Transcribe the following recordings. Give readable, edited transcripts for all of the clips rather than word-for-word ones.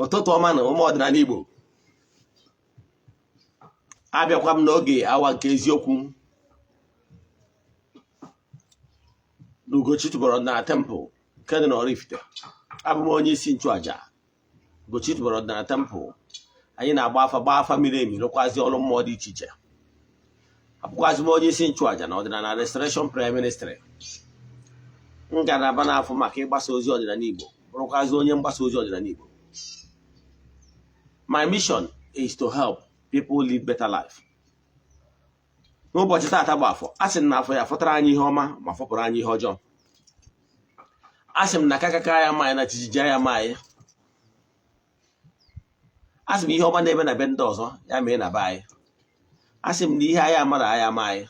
Ụtụtụ ọma na ụmụ ọdịnala Igbo. Abịakwa m n'oge awa nke eziokwu n'Ugochi tubelu ọdịnala Temple nke dị n'Oraifite. Abụ m onye isi nchụaja Ugochi tubelu ọdịnala Temple. Anyị na-agba afa, gbaa afa miri emi, rụkwazi ọrụ mmụọ dị iche iche. Abụkwazi m onye isi nchụaja na Ọdịnala Restoration Prayer Ministry, ngalaba na-afụ maka ịgbasa ozi ọdịnala Igbo, bụrụkwazi onye mgbasa ozi ọdịnala Igbo. My mission is to help people live better life. N'ụbọchị taata bụ afọ, a sị m na afọ ya fọtara anyị ihe ọma ma fọpụrụ anyị ihe ọjọọ. A sị m na kakaka ya ma anyị na jijiji ya ma anyị. A sị m ihe ọma na-eme na be ndị ọzọ ya mee na be anyị. A sị m na ihe anyị amara anyị ama anyị.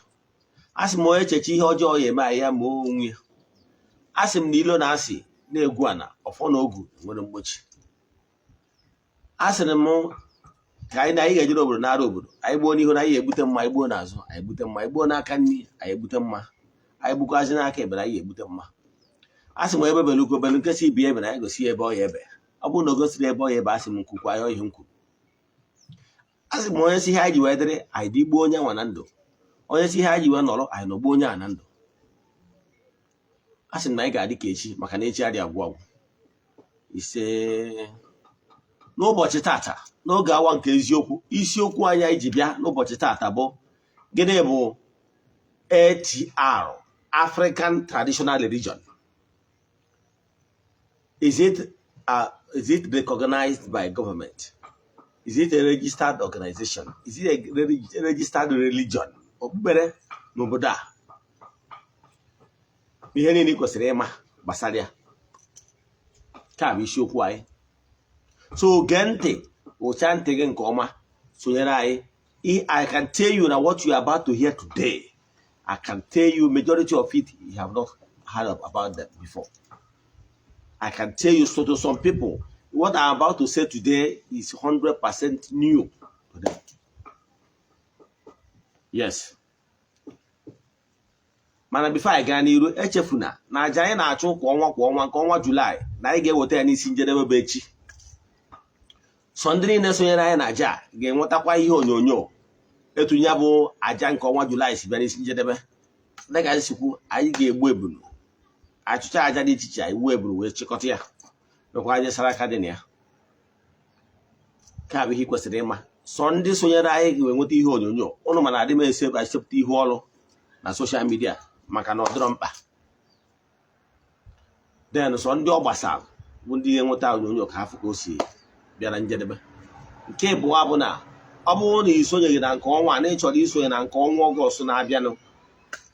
A sị m onye echeche ihe ọjọọ ya eme anyị ya ma onwe ya. A sị m na ilo na asị na-egwu ana ọfọ na ogu nwere mgbochi. A sịrị m ka anyị na anyị ga-eje n'obodo nara obodo anyị, gbuo n'ihu na anyị egbute mma, anyị gbuo n'azụ anyị egbute mma, anyị gbuo n'aka nri anyị egbute mma, anyị gbukwazi n'aka ekpe anyị egbute mma. A sị m ebe belu ugo belu, nke si ibi ebe na anyị gosi ya ebe ọ ya ebe. Ọ bụrụ na o gosiri ebe ọ ya ebe, asị m nkwukwa ya ihe m kwuru. A sị m onye si ihe anyị ji wee dịrị anyị dị gbuo onye nwa na ndụ, onye si ihe anyị ji wee nọrọ anyị nọgbuo onye a na ndụ. A sị m na anyị ga-adị ka echi, maka na echi adịghị agwụ agwụ. Ise. N'ụbọchị tata, n'oge awa nke eziokwu, isiokwu anyị anyị ji bịa n'ụbọchị tata bụ: gịnị bụ ATR, African Traditional Religion? Is it recognized by government? Is it a registered organization? Is it a registered religion, okpukpere n'obodo a? Ihe niile ị kwesịrị ịma gbasara ya ka bụ isiokwu anyị. So gee ntị, ụcha ntị gị nke ọma, sonyere anyị. I can tell you na what you are about to hear today, I can tell you majority of it you have not heard about them before. I can tell you, so to some people, what I'm about to say today is 100% new to them. Yes. Mana before anyị gaa n'iru, echefuna na aja anyị na-achụ kwa ọnwa kwa ọnwa, nke ọnwa Julaị, na anyị ga-eweta ya n'isi njedebe bụ echi. Sọ ndị niile sonyere anyị na aja a ga-enwetakwa ihe onyonyo etu ya bụ aja nke ọnwa Julaị si bịa n'isi njedebe. Dịka anyị sikwu, anyị ga-egbu ebulu, achụcha aja dị iche iche, anyị gbuo ebulu wee chịkọta ya, mekwa anyị sara aka dị na ya. Nke a bụ ihe ị kwesịrị ịma. Sọ ndị sonyere anyị ga-enweta ihe onyonyo ụnụ, mana adị m ese esepụta ihu ọrụ na social media maka na ọ dịrọ mkpa. Then sọ ndị ọ gbasara bụ ndị ga-enweta onyonyo ka afụ ka o si bịa na njedebe. Nke ịbụọ bụ na ọ bụrụ na ị sonyeghị na nke ọnwa a, na ị chọrọ isonye na nke ọnwa Ọgọst na-abịanụ,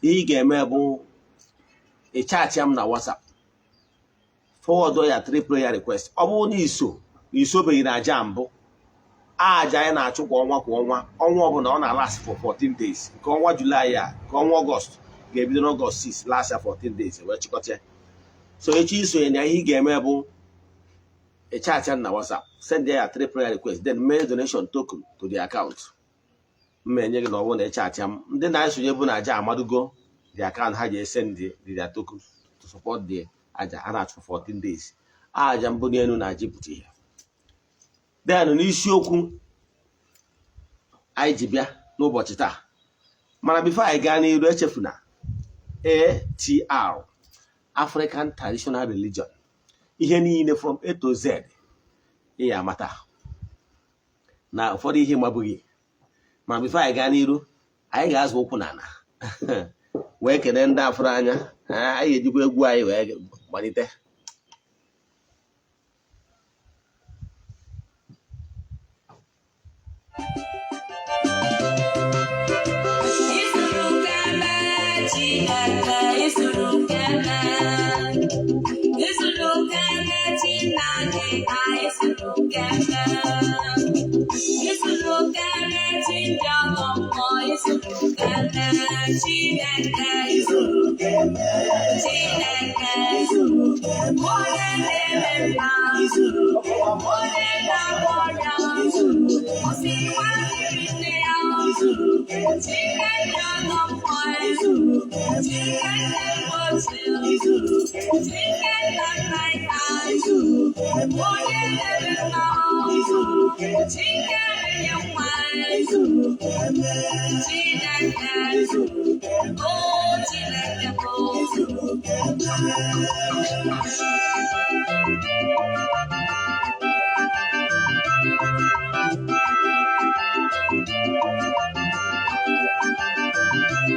ihe ị ga-eme bụ ị chat m na WhatsApp, forward ya three prayer request. Ọ bụrụ na iso na isobeghị na aja mbụ, aja anyị na-achụ kwa ọnwa kwa ọnwa, ọnwa ọbụla ọ na-last for 14 days. Nke ọnwa Julaị a, nke ọnwa Ọgọst ga-ebido n'Ọgọst 6, last ya 14 days wee chịkọta ya. So echi isonye na ihe ị ga-eme bụ ị chat na WhatsApp, send ya three prayer request, then mee donation token to the account mma enye gị. Na ọ bụrụ na ị chat m, ndị na-esonye bụ na aja amadugo the account ha ji esend their token to support the aja a na-achụ 14 days, aja mbụ n'elu na aja pụta ihe. Then n'isiokwu anyị ji bịa n'ụbọchị taa, mana before anyị gaa n'iru, echefuna ATR, African Traditional Religion, ihe niile from A to Z ị ya amata na ụfọdụ ihe mabụghị. Ma before anyị gaa n'iru, anyị ga-azụ ụkwụ n'ala wee kelee ndị afụrụ anya. Anyị ga-ejikwa egwu anyị wee malite. Izuru keme Chineke, izuru keme, izuru keme Chineke, izuru keme, izuru keme chi ndị ọgọ mmụọ, izuru keme Chineke, izuru keme Chineke, onye na-eme mma, onye na-agwọ ọrịa, osi nwa dịrị nne ya, Chineke ndị ọgọ mmụọ, Chineke mgbochi, Chineke nna nna ya, onye Chike na-enye nwa. Chineke, o Chineke bụ.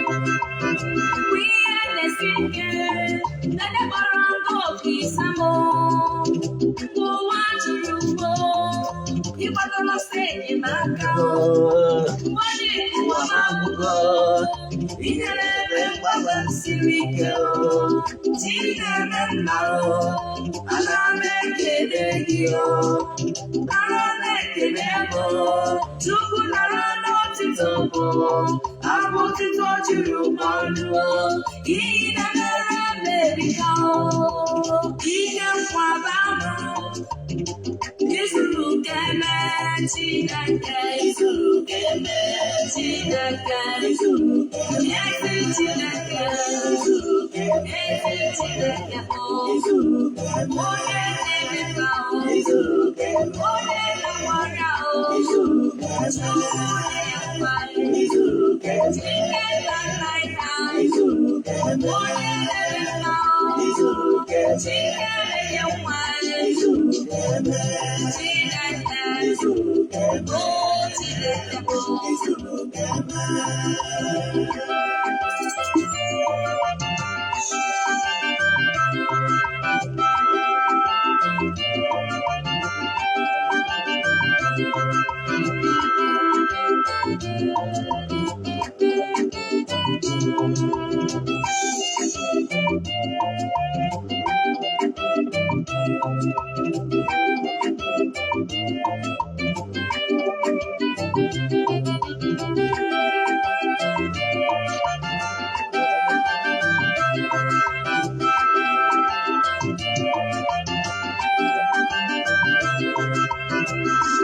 Mgbe ihe na-esi ike, ndị kpọrọ nkụ oke isamụ. Mgbe ụwa jụrụ ugbo, ịgbatala ọsọ enyemaka. Mgbe ọ dị ụwa m agwụgo, ihe na-eme mgbanwe m siri ike o. Chi na-eme mma o, ana m ekele gị o. Nara na-ekele m o, Chukwu nara n'otito m o. Abụ otito juru m ọnụ o. Iyi na-emere m erika o. Ihe nkwaba m. Izuru keme Chineke, izuru keme Chineke, ezi Chineke, ezi Chineke bụ onye na-emefa o, onye na-agbara o, Chukwu na-enye Chineke na nna ya, onye na-emefa o, Chineke na-enye nwa. Chineke, o Chineke bụ.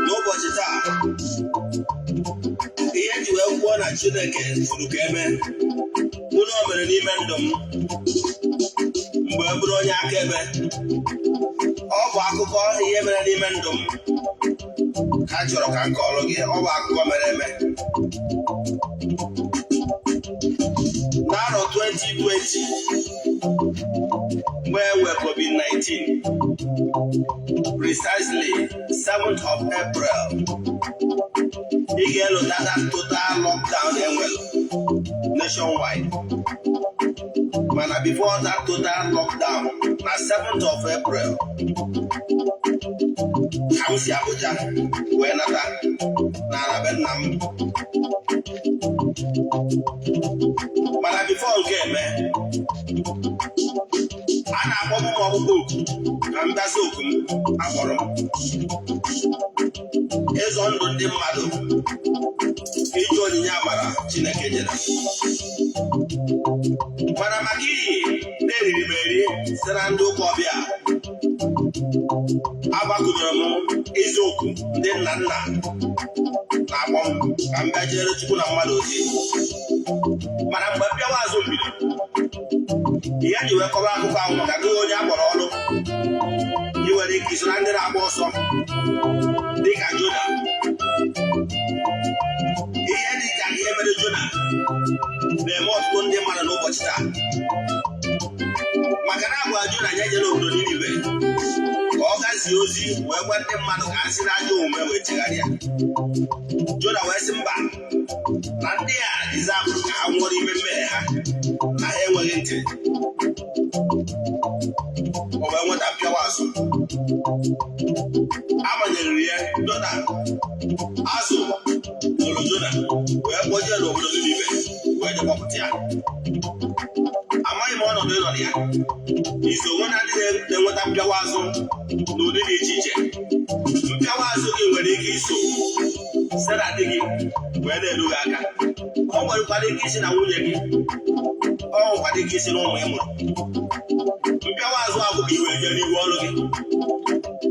N'ụbọchị taa, ihe eji wee kwuo na Chineke zuru ka eme mụ na o mere n'ime ndụ m mgbe e bụrụ onye akaebe. Ọ bụ akụkọ ihe mere n'ime ndụ m ka a chọrọ ka m kọọrọ gị. Ọ bụ akụkọ mere eme n'arọ 2020, mgbe e wee COVID-19, precisely 7th of April. Ị ga-elota that total lockdown enwere nationwide, mana before that total lockdown, na 7th of April ka m si Abuja wee nata n'ala be nna m. Mana before nke eme, a na-akpọbụ m ọkpụkpọ oku ka m bịazi oku m akpọrọ m ịzọ ndụ ndị mmadụ, iji onyinye amara Chineke nyere. Mana maka ihi na-eriri m eri site na ndị ụka ọbịa, agbakụnyere m izu oku ndị nna nna na-akpọ m ka m bịa jere Chukwu na mmadụ ozi. Mana mgbe mpịawa azụ m bido, ihe ji wee kọba akụkọ ahụ maka gị, onye akpọrọ ọrụ, ị nwere ike iso na ndị na-agba ọsọ dịka Jona. Ihe dịka ihe mere Jona na-eme ọtụtụ ndị mmadụ n'ụbọchị taa, maka na agwa Jona ya jere obodo Ninive ka ọ gazie ozi wee gwa ndị mmadụ ka ha si n'ajọ omume wee chegharịa. Jona wee sị mba, na ndị a dizabụrụ ka ha nwụọ n'ime mmehie ha, na ha enweghị ntị. O wee nweta mpịawa azụ amanyere ya Jona azụ lụrụ Jona wee kpọjee n'obodo Ninive wee je kpọpụta ya. Amaghị m ọnọdụ ịnọ na ya, iso onwe na ndị na-enweta mpịawa azụ n'ụdị dị iche iche. Mpịawa azụ gị nwere ike iso site na di gị wee na-eru gị aka, ọ nwerekwara ike isi na nwunye gị, ọ nwekwara ike isi na ụmụ ị mụrụ. Mpịawa azụ abụ ka i wee jee n'ihu ọrụ gị,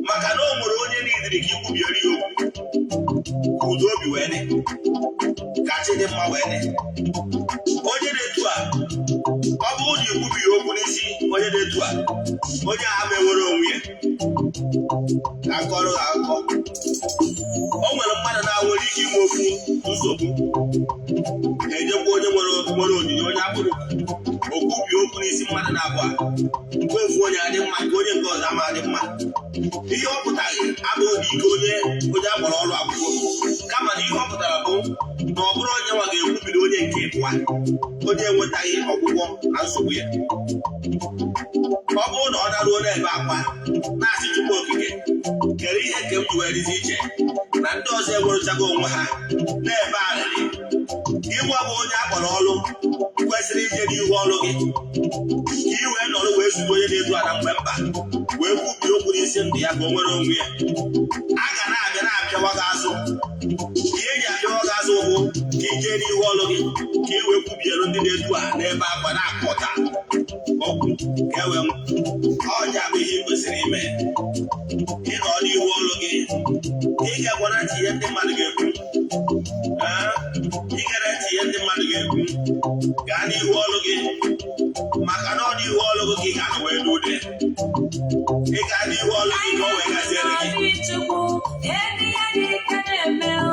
maka na o nwere onye niile ka ikwubiere ya okwu ka udo obi wee dị, ka chi dị mma wee dị. Onye na-etu a, ọ bụrụ na na ikwubighị okwu n'isi onye na-etu a, onye a ma enwere onwe ya. Ka akọrọ ha akụkọ, o nwere mmadụ na-nwere ike inwe ofu nsogbu, ga-ejekwa onye nwere onyinye, onye akpụrụ okwubi okwu n'isi mmadụ na-abụọ a, nke ofu onye adị mma, nke onye nke ọzọ ama adị mma. Ihe ọ pụtaghị abụghị ike onye akpọrọ ọrụ akwụkwọ, kama na ihe ọ pụtara bụ na ọ bụrụ onye nwa ga-ekwubiri onye nke ịbụa, onye enwetaghị ọgwụgwọ na nsogbu ya. Ọ bụrụ na ọ daruo n'ebe akwa na-asị, "Chukwu Okike, kere ihe nke m ji wee dịzi iche na ndị ọzọ enwerechago onwe ha," na-ebe arịrị, ịgwa bụ onye akpọrọ ọrụ kwesịrị ije n'ihu ọrụ gị ka ị wee nọrọ wee zute onye na-edu ala mgbe mkpa, wee kwubie okwu n'isi ndụ ya ka o nwere onwe ya, a ga na-abịa na-apịawa gị azụ. Ihe eji apịawa gị azụ bụ ka ị jee n'ihu ọrụ gị, ka ị wee kwubiere ndị na-edu a n'ebe akwa na-akụ ụta okwu ka e wee ọnya bụ ihe ị kwesịrị ime. Ịnọ n'ihu ọrụ gị, ị ga-agwa ntị ihe ndị mmadụ ga-ekwu. Ị gere ntị ihe ndị mmadụ ga-ekwu, gaa n'ihu ọrụ gị, maka na ọ n'ihu ọrụ gị ka ị ga-anọ wee n'ude. Ị gaa n'ihu ọrụ gị ka o wee gaziere gị. Obi Chukwu, ebe ihe dị ike na-eme o.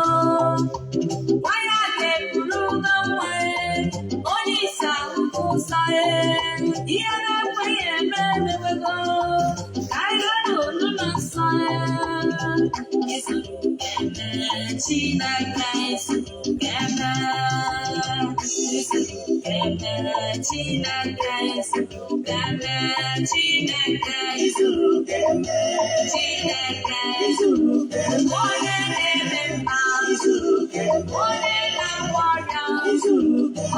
Nwanyị a ga-eburu na nwa onye isi ahụhụ ụzọ, ihe na-ekweghị eme emewego. Ka anyị gaa n'olu na nsọ izuru eme. Chineke izuru eme, izuru eme. Chineke izuru eme, Chineke izuru eme, Chineke onye na-eme mma, onye na-agwọ ọrịa,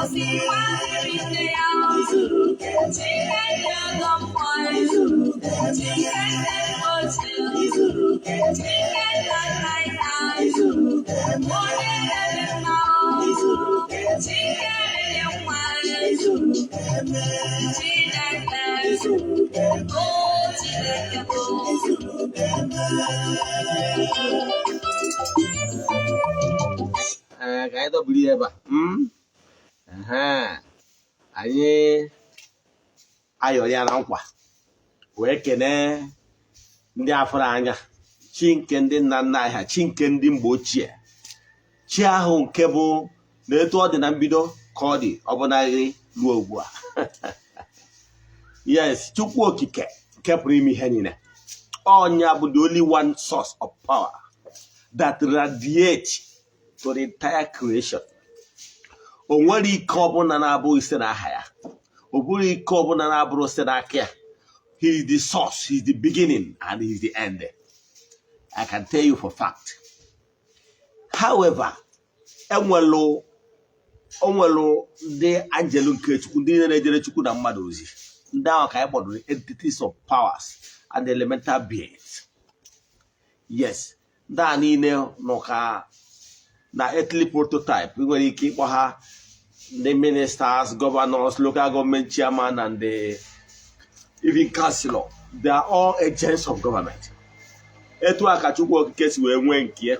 osikwa mmiri nne ya, Chineke ọgọ mmụọ, Chineke ochie, Chineke nna ya, onye na-eme mma, Chineke na-enye nwa, Chineke o, Chineke bụ. Ee, ka anyị dọbiri ya ebe a. Ehe. Anyị ayọrọ ya na nkwa wee kenee ndị afụrụ anya, chi nke ndị nna nna anyị ha, chi nke ndị mgbe ochie, chi ahụ nke bụ na etu ọ dị na mbido ka ọ dị ọbụnaghị ruo ugbu a. Yes, Chukwu Okike nke pụrụ ime ihe niile, ọnya bụ the only one source of power that radiate to the entire creation. O nwere ike ọbụla na-abụghị site n'aha ya, o bụrụ ike ọbụla na-abụrụ site n'aka ya. He is the source, he is the beginning and he is the end. I can tell you for fact. However, enwelu onwelu ndị anjelu nke Chukwu, ndị na-ejere Chukwu na mmadụ ozi. Ndị ahụ ka anyị kpọrọ entities of powers and elemental beings. Yes, ndị a niile nọ ka na earthly prototype. Ị nwere ike ịkpọ ha ndị ministers, governors, local government chairman and the even councillor. They are all agents of government. Etu a ka Chukwu Okike si wee nwee nke ya,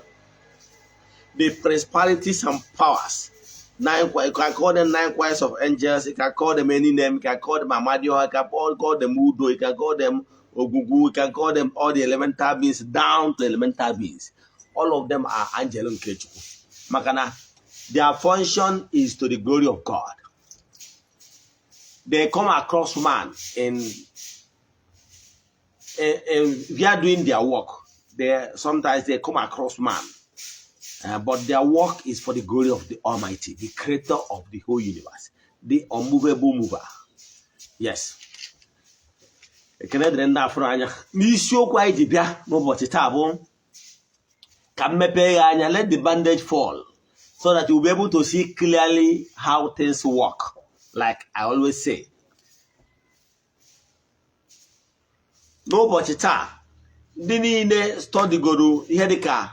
the principalities and powers, nine, you can call them nine choirs of angels, you can call them any name, you can call them Amadioha, you can call them Udo, you can call them Ogugu, you can call them all the elemental beings down to elemental beings. All of them are angel nke Chukwu, maka na their function is to the glory of God. They come across man in via doing their work. They sometimes they come across man, but their work is for the glory of the Almighty, the creator of the whole universe, the unmovable mover. Yes. Ekene dịrị ndị afụrụ anya. N'isiokwu anyị ji bịa n'ụbọchị taa bụ ka m mepee ya anya, let the bandage fall so that you'll be able to see clearly how things work, like I always say. N'ụbọchị taa, ndị niile studygoro ihe dịka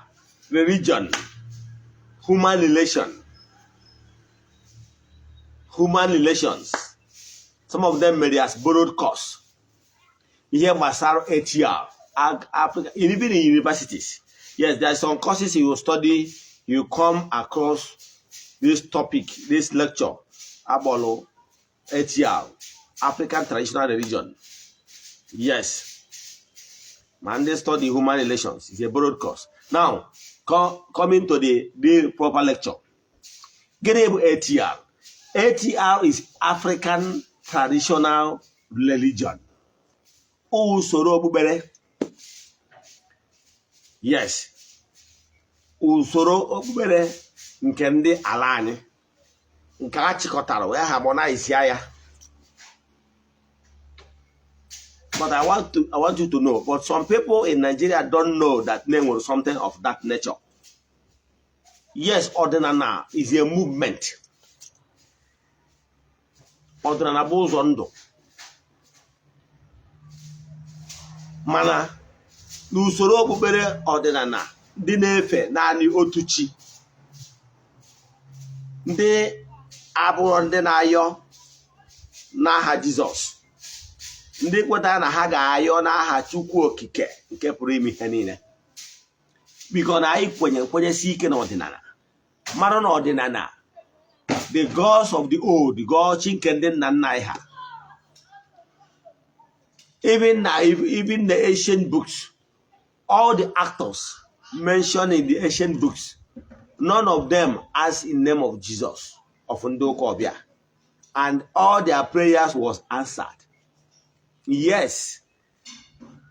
religion, human relations, some of them mere as borrowed course, ihe gbasara ATR, Africa, even in universities. Yes, there are some courses you will study, you come across this topic, this lecture agbọrọ ATR. African traditional religion. Yes, ma ndị study human relations is a borrowed course. Now, coming to the proper lecture, gịnị bụ ATR? ATR is African Traditional Religion, usoro okpukpere. Yes, usoro okpukpere nke ndị ala anyị nke a chịkọtara wee harmonize ya. But I want you to know, but some people in Nigeria don't know that name was something of that nature. Yes, ọdịnala is a movement. Ọdịnala bụ ụzọ ndụ, mana n'usoro okpukpere ọdịnala, ndị na-efe naanị otu chi, ndị abụrụ ndị na-ayọ n'aha Jizọs, ndị kwetara na ha ga-ayọ n'aha Chukwu Okike nke pụrụ ime ihe niile, biko na anyị kwenye nkwenyesi ike n'ọdịnala, mara na ọdịnala, the gods of the old, gods chi nke ndị nna nna anyị ha, even the ancient books, all the actors mentioned in the ancient books, none of them asked in name of Jesus of ndị ụka ọbịa, and all their prayers was answered. Yes,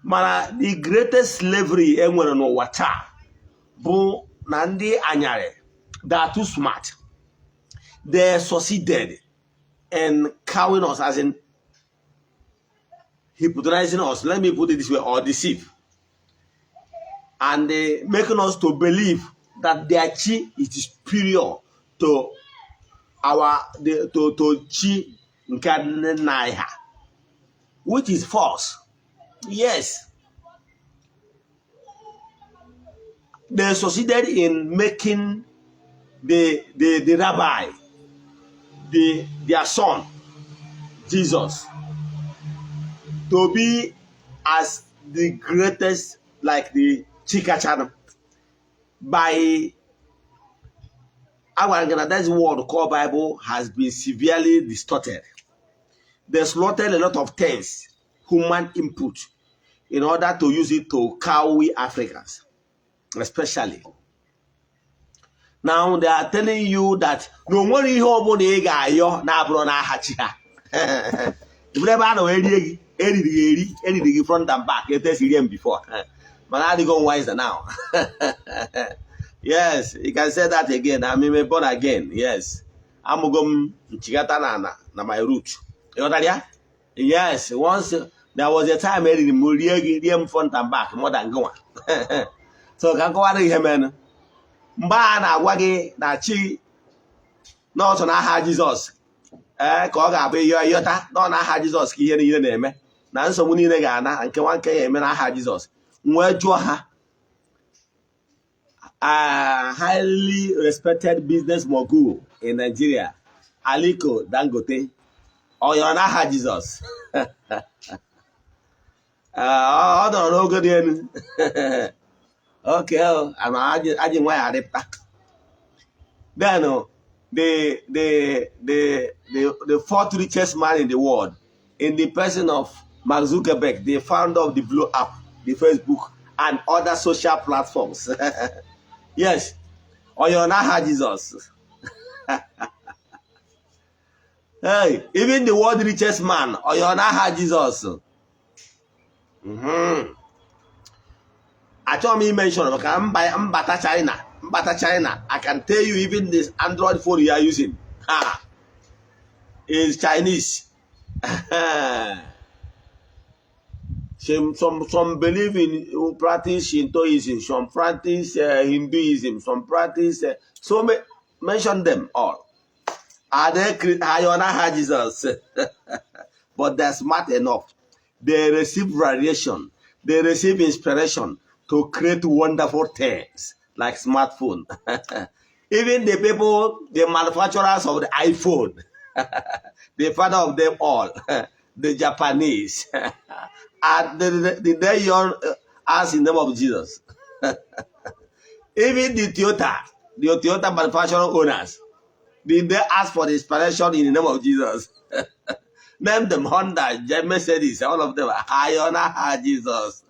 mana the greatest slavery e nwere n'ụwa taa bụ na ndị anyarị, they are too smart. They succeeded in cowing us, as in hypnotizing us, let me put it this way, or deceive and making us to believe that their chi is superior to our the, to chi nke nne nna anyị ha, which is false. Yes, they succeeded in making the rabbi, their son Jesus, to be as the greatest, like the chi kachanụ. By agwara gị na that word called Bible has been severely distorted. They slaughtered a lot of things, human input, in order to use it to cow we Africans, especially. Now they are telling you that na o nwere ihe ọbụla ị ga-ayọ na-abụrụ n'aha chi ha. Iburu ebe a na wee rie gị, eriri gị eri, eriri gị front and back, etu esi rie m before. Mana adịgo wiser now. Yes, you can say that again. I'm a born again. Yes. Amụgo m nchigata na na na my root. Ịghọtara ya? Yes, once there was a time eriri m rie gị, rie m front and back more than gịnwa. So ka m kọwara ihe mere. Mgbe a na-agwa gị na chi n'ọsọ n'aha Jizọs, ee, ka ọ ga-abụ ihe ịghọta na ọ n'aha Jizọs ka ihe niile na-eme, na nsogbu niile ga-ana, nke nwa nke ya eme n'aha Jizọs. M wee jụọ ha, a highly respected business mogul in Nigeria, Aliko Dangote, ọ yọrọ n'aha Jizọs? Ọ nọrọ n'ogo dị elu. Okay, ama ajị nwa ya arịpụta. Then the fourth richest man in the world, in the person of Mark Zuckerberg, the founder of the Blue App, the Facebook, and other social platforms. Yes, ọ yọrọ n'aha Jizọs? Hey, even the world richest man, ọ yọrọ n'aha Jizọs? Achọghị m imention maka mba mbata China, mbata China. I can tell you, even this Android phone you are using, ha, is Chinese. Some believe in, practice Shintoism, some practice Hinduism, some practice so mention them all. Are they are n'aha Jesus? But they're smart enough. They receive radiation, they receive inspiration to create wonderful things like smartphone. Even the people, the manufacturers of the iPhone, the father of them all, the Japanese, and did they yearn ask in the name of Jesus? Even the Toyota manufacturer owners, did they ask for the inspiration in the name of Jesus? Name them Honda, Mercedes, all of them. Ayọ n'aha Jizọs.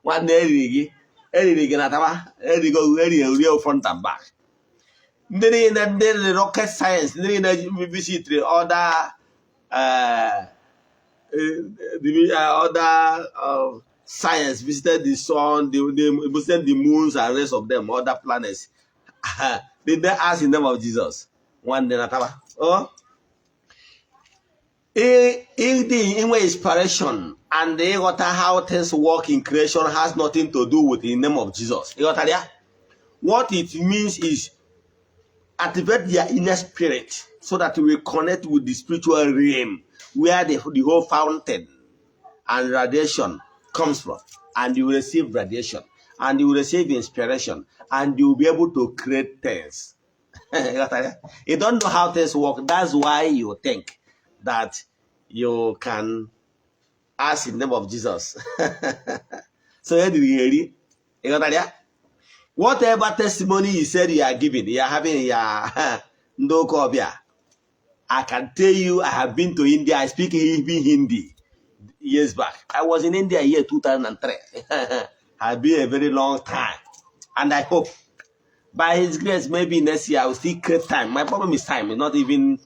Nwanne, eriri gị, eriri gị na taba erigo, eriri rie front and back. Ndị niile, ndị rocket science, ndị niile visitiri other the other science, visited the sun, the visited the moons and rest of them, other planets. Did they ask in the name of Jesus? Nwanne, nataba. Oh, ịdị inwe inspiration and ịghọta how things work in creation has nothing to do with the name of Jesus. Ịghọtara ya? What it means is activate their inner spirit so that we connect with the spiritual realm where the whole fountain and radiation comes from, and you will receive radiation and you will receive inspiration and you will be able to create things. You don't know how things work. That's why you think that you can ask in the name of Jesus. So eriri eri. Ya, whatever testimony you said you are giving, you are having your ndị ụka ọbịa. I can tell you, I have been to India. I speak even Hindi years back. I was in India year 2003. Has been a very long time. And I hope by His grace, maybe next year I will still create time. My problem is time, it's not even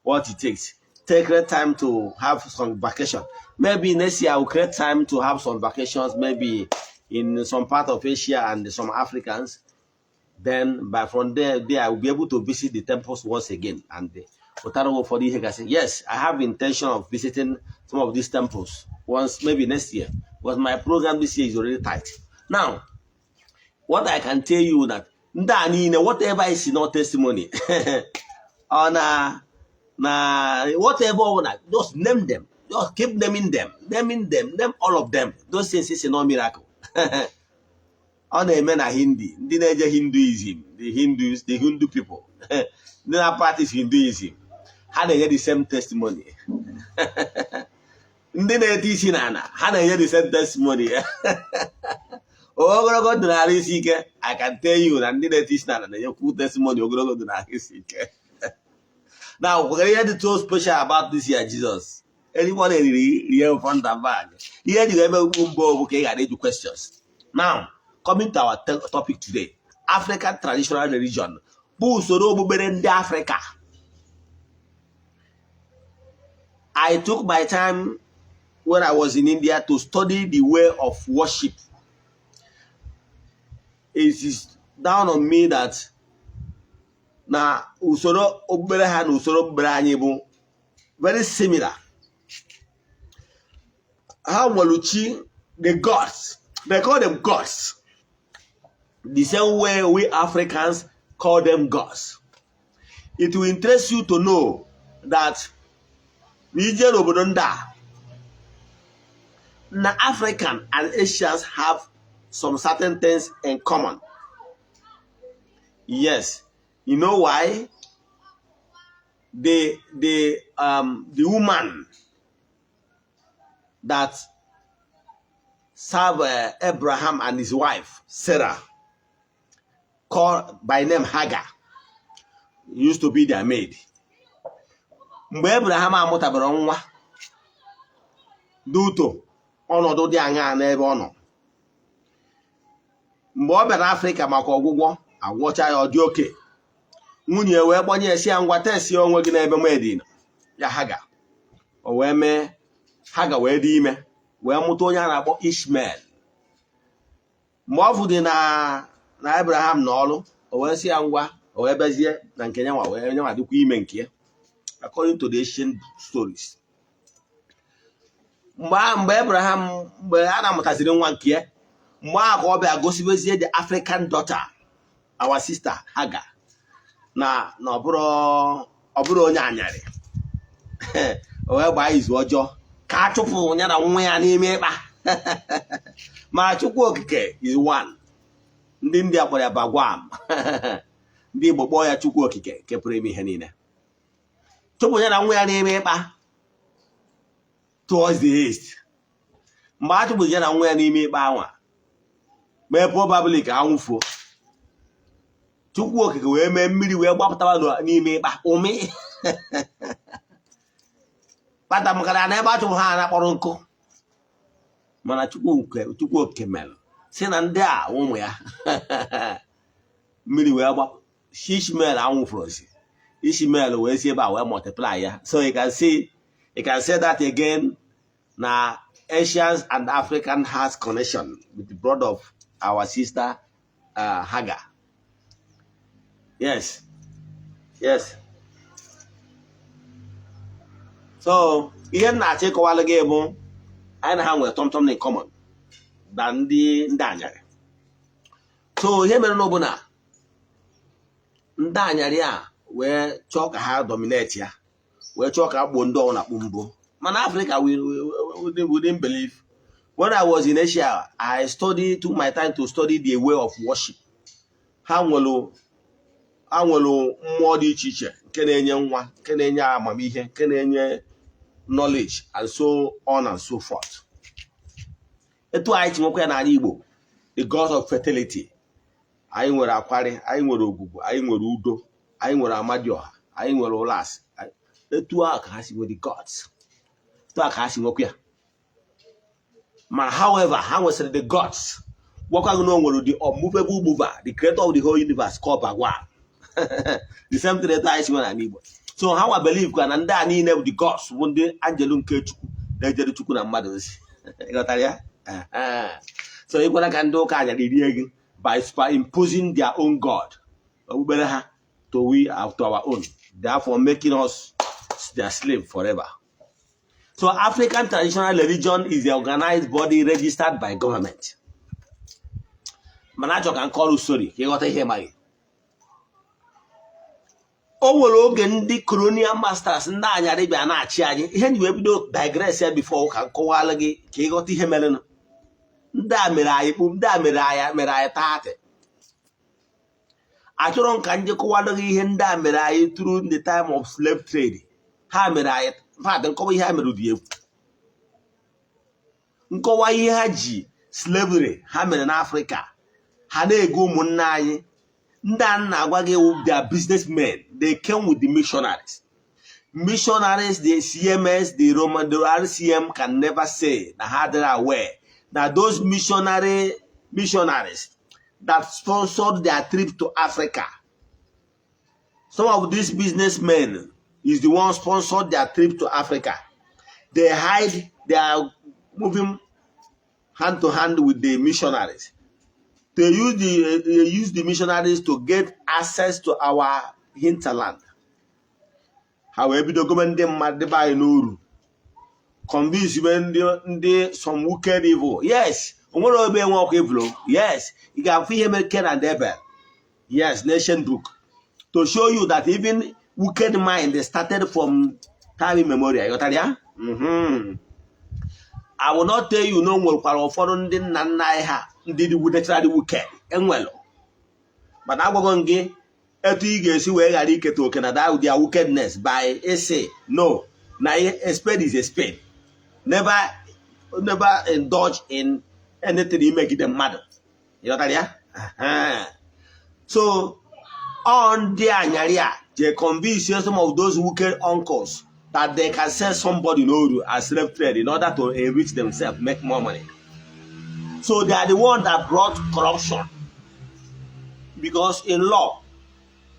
what it takes. Take great time to have some vacation. Maybe next year I will create time to have some vacations, maybe in some part of Asia and some Africans. Then by from there I will be able to visit the temples once again. And for the yes, I have intention of visiting some of these temples once, maybe next year. Because my program this year is already tight. Now, what I can tell you that ndị a niile, whatever is not testimony ọ na whatever ọ just name them, just keep naming them, naming them, name all of them. Those things is no miracle. Ọ na-eme na Hindi, ndị na-eje Hinduism, the Hindus, the Hindu people, ndị na practice Hinduism, ha na-enye the same testimony. Ndị na-ete isi n'ala, ha na-enye the same testimony. Ogologo ndụ na-arụ isi ike. I can tell you na ndị na-ete isi n'ala na-enyekwu testimony ogologo ndụ na-arụ isi ike. Now, nwere ihe dị so special about this year Jesus? Anyone eriri rie front and back. Ihe eji eme ugwu mbụ bụ ka ị ghara ịjụ questions. Now, coming to our topic today, African traditional religion bụ usoro okpukpere ndị Africa. I took my time when I was in India to study the way of worship. It is down on me that na usoro okpukpere ha na usoro okpukpere anyị bụ very similar. Ha nwere chi, the gods. They call them gods. The same way we Africans call them gods. It will interest you to know that na ije n'obodo ndị a na African and Asians have some certain things in common. Yes. You know why? The woman that served Abraham and his wife Sarah, called by name Hagar, used to be their maid. Mgbe Abraham amụtabara nwa dị ụtọ, ọnọdụ dị aṅaa n'ebe ọ nọ, mgbe ọ bịara Afrịka maka ọgwụgwọ, agwọcha ya, ọ dị oke. Nwunye wee kpọnye ya, si ya, "Ngwa, test onwe gị n'ebe maid nọ ya." Haga o wee mee, Haga wee dị ime, wee mụta onye a na-akpọ Ishmael. Mgbe ọ fụdị na Abraham na ọrụ, o wee sị ya ngwa, o wee bịazie na nke nyanwa, wee nyanwa dịkwa ime nke ya, according to the ancient stories. Mgbe Abraham, mgbe a na-amụtaziri nwa nke ya, mgbe ahụ ka ọ bịa gosibezie the African daughter, our sister Hagar, na ọ bụrụ onye anyarị, o wee gbaa izu ọjọọ ka a chụpụ ya na nwa ya n'ime ịkpa. Ma Chukwu Okike is one. Ndị India kpọrọ ya Bhagwan, ndị Igbo kpọọ ya Chukwu Okike nke pụrụ ime ihe niile. Chụpụ ya na nwa ya n'ime ịkpa towards the east. Mgbe a chụpụrụ ya na nwa ya n'ime ịkpa anwa, mee probably ka ha nwụfuo, Chukwu Okike wee mee mmiri wee gbapụtawa n'ime ịkpa ụmị. Kpata maka na ebe a chụpụ ha na kpọrọ nkụ, mana Chukwu nke Chukwu Okike mere si na ndị a ụmụ ya mmiri wee gbapụ si Ishmael anwụfụrozi. Ishmael wee si ebe a wee multiply ya. So you can say that again na Asians and African has connection with the blood of our sister Hagar. Yes. So ihe m na-achọ ịkọwalụ gị bụ anyị na ha nwere tọmtọm in common na ndị anyarị. So ihe mere n'obu na ndị anyarị a wee chọọ ka ha dominate ya, wee chọọ ka a gbuo ndị ọwụ na kpu mbụ. Mana Africa, we didn't believe. When I was in Asia, I studied, took my time to study the way of worship. Ha nwere mmụọ dị iche iche nke na-enye nwa, nke na-enye amamihe, nke na-enye knowledge and so on and so forth. Etu anyị chi nwekwa ya n'ala Igbo, the god of fertility. Anyị nwere akwari, anyị nwere ogwugwu, anyị nwere udo, anyị nwere amadioha, anyị nwere ụlasị. Etu a ka ha si nwere the gods, etu a ka ha si nwekwa ya. Mana however ha nwesịrị the gods, gwakwa gị na o nwere the unmovable mover, the creator of the whole universe called Bhagwan, the same thing etu anyị si nwere n'ala Igbo. So ha nwa believe kwa na ndị a niile bụ the gods, bụ ndị angelu nke Chukwu na-ejere Chukwu na mmadụ ozi. Ịghọtara ya? So ịgwara ka ndị ụka anyara rie gị by superimposing their own god, okpukpere ha, to our own, therefore making us their slave forever. So African traditional religion is the organized body registered by government. Mana achọ ka nkọrọ story ka ịghọta ihe maghị. O nwere oge ndị colonial masters, ndị anyarị, bịa na-achị anyị. Ihe nji wee bido digress ya before ka nkọwalụ gị ka ịghọta ihe merenụ. Ndị a mere anyị kpu, ndị a mere anyị taatị. Achọrọ m ka njekọwalụ gị ihe ndị a mere anyị through the time of slave trade. Ha mere anyị fat nkọwa ihe ha mere dị egwu. Nkọwa ihe ha ji slavery ha mere n'Afrịka, ha na-ego ụmụnne anyị. Ndị a na-agwa gị, their businessmen, they came with the missionaries. Missionaries, the CMS, the Roman, the RCM can never say na ha adịrị aware na those missionaries that sponsored their trip to Africa, some of these businessmen is the one sponsored their trip to Africa. They hide, they are moving hand to hand with the missionaries. They use the missionaries to get access to our hinterland. Ha wee bido gome ndị mmadụ debe anyị n'uru, convince ndị some wicked evil. Yes, o nwere ebe enwe ọkụ evil. Yes, ị ga-afụ ihe mere Cain and Abel. Yes, nation book to show you that even wicked mind started from time immemorial. Ịghọtara ya? I will not tell you na o nwekwara ụfọdụ ndị nna nna anyị ha ndị dị naturally wicked enwelụ, mana agwago m gị etu ị ga-esi wee ghara iketa oke na that their wickedness by ịsị no, na a spade is a spade. Never, never indulge in anything imegide mmadụ. Ịghọtara ya? So ọ ndị anyarị a je convince some of those wicked uncles that they can sell somebody n'oru as slave trade in order to enrich themselves, make more money. So they are the one that brought corruption, because in law,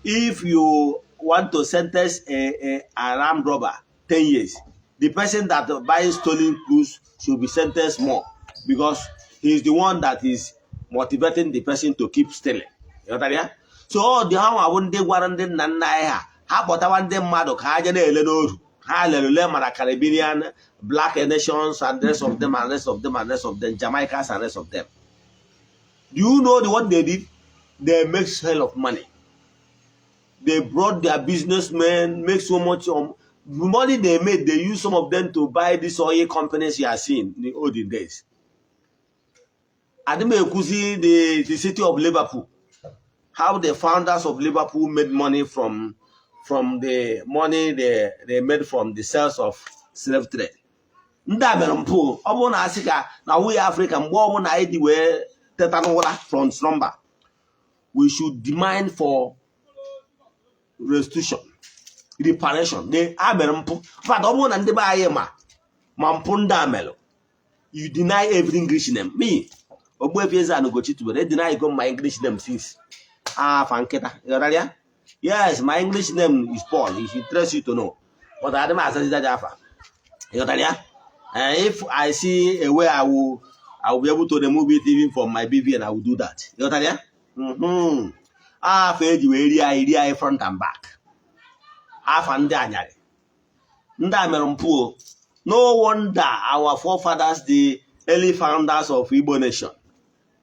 if you want to sentence an armed robber 10 years, the person that buys stolen goods should be sentenced more, because he is the one that is motivating the person to keep stealing. Ịghọtara ya? So ọ dị ha nwa bụ ndị gwara ndị nna nna anyị ha, ha kpọtawa ndị mmadụ ka ha jee na-ele n'oru. Ha lere ule mara Caribbean, Black nations and rest of them and rest of them and rest of them, Jamaicans and rest of them. Do you know what they did? They make hell of money. They brought their businessmen, make so much money they made. They use some of them to buy these oil companies you are seeing in the olden days. Adị m ekwuzi the city of Liverpool, how the founders of Liverpool made money from the money they made from the sales of slave trade. Ndị a mere mpụ. Ọ bụrụ na asị ka na nwunye Afrịka, mgbe ọbụla anyị dị wee teta n'ụra from slumber, we should demand for restitution. Reparation. They ha mere mpụ. In fact, ọ bụrụ na ndị be anyị ma mpụ ndị a mere, you deny every English name. Me, Ogbuefi Eze-Ana Ugochi tubelu, e deny go my English name since. Afa nkịta. Ị ya? Yes, my English name is Paul. If it interests you to know. But adị m azaziza dị afa. Ị ghọtara ya? If I see a way I will be able to remove it even from my BVN, I will do that. Ị ghọtara ya? Afa eji wee rie anyị front and back. Afa ndị anyarị. Ndị a mere mpụ o. No wonder our forefathers, the early founders of Igbo nation,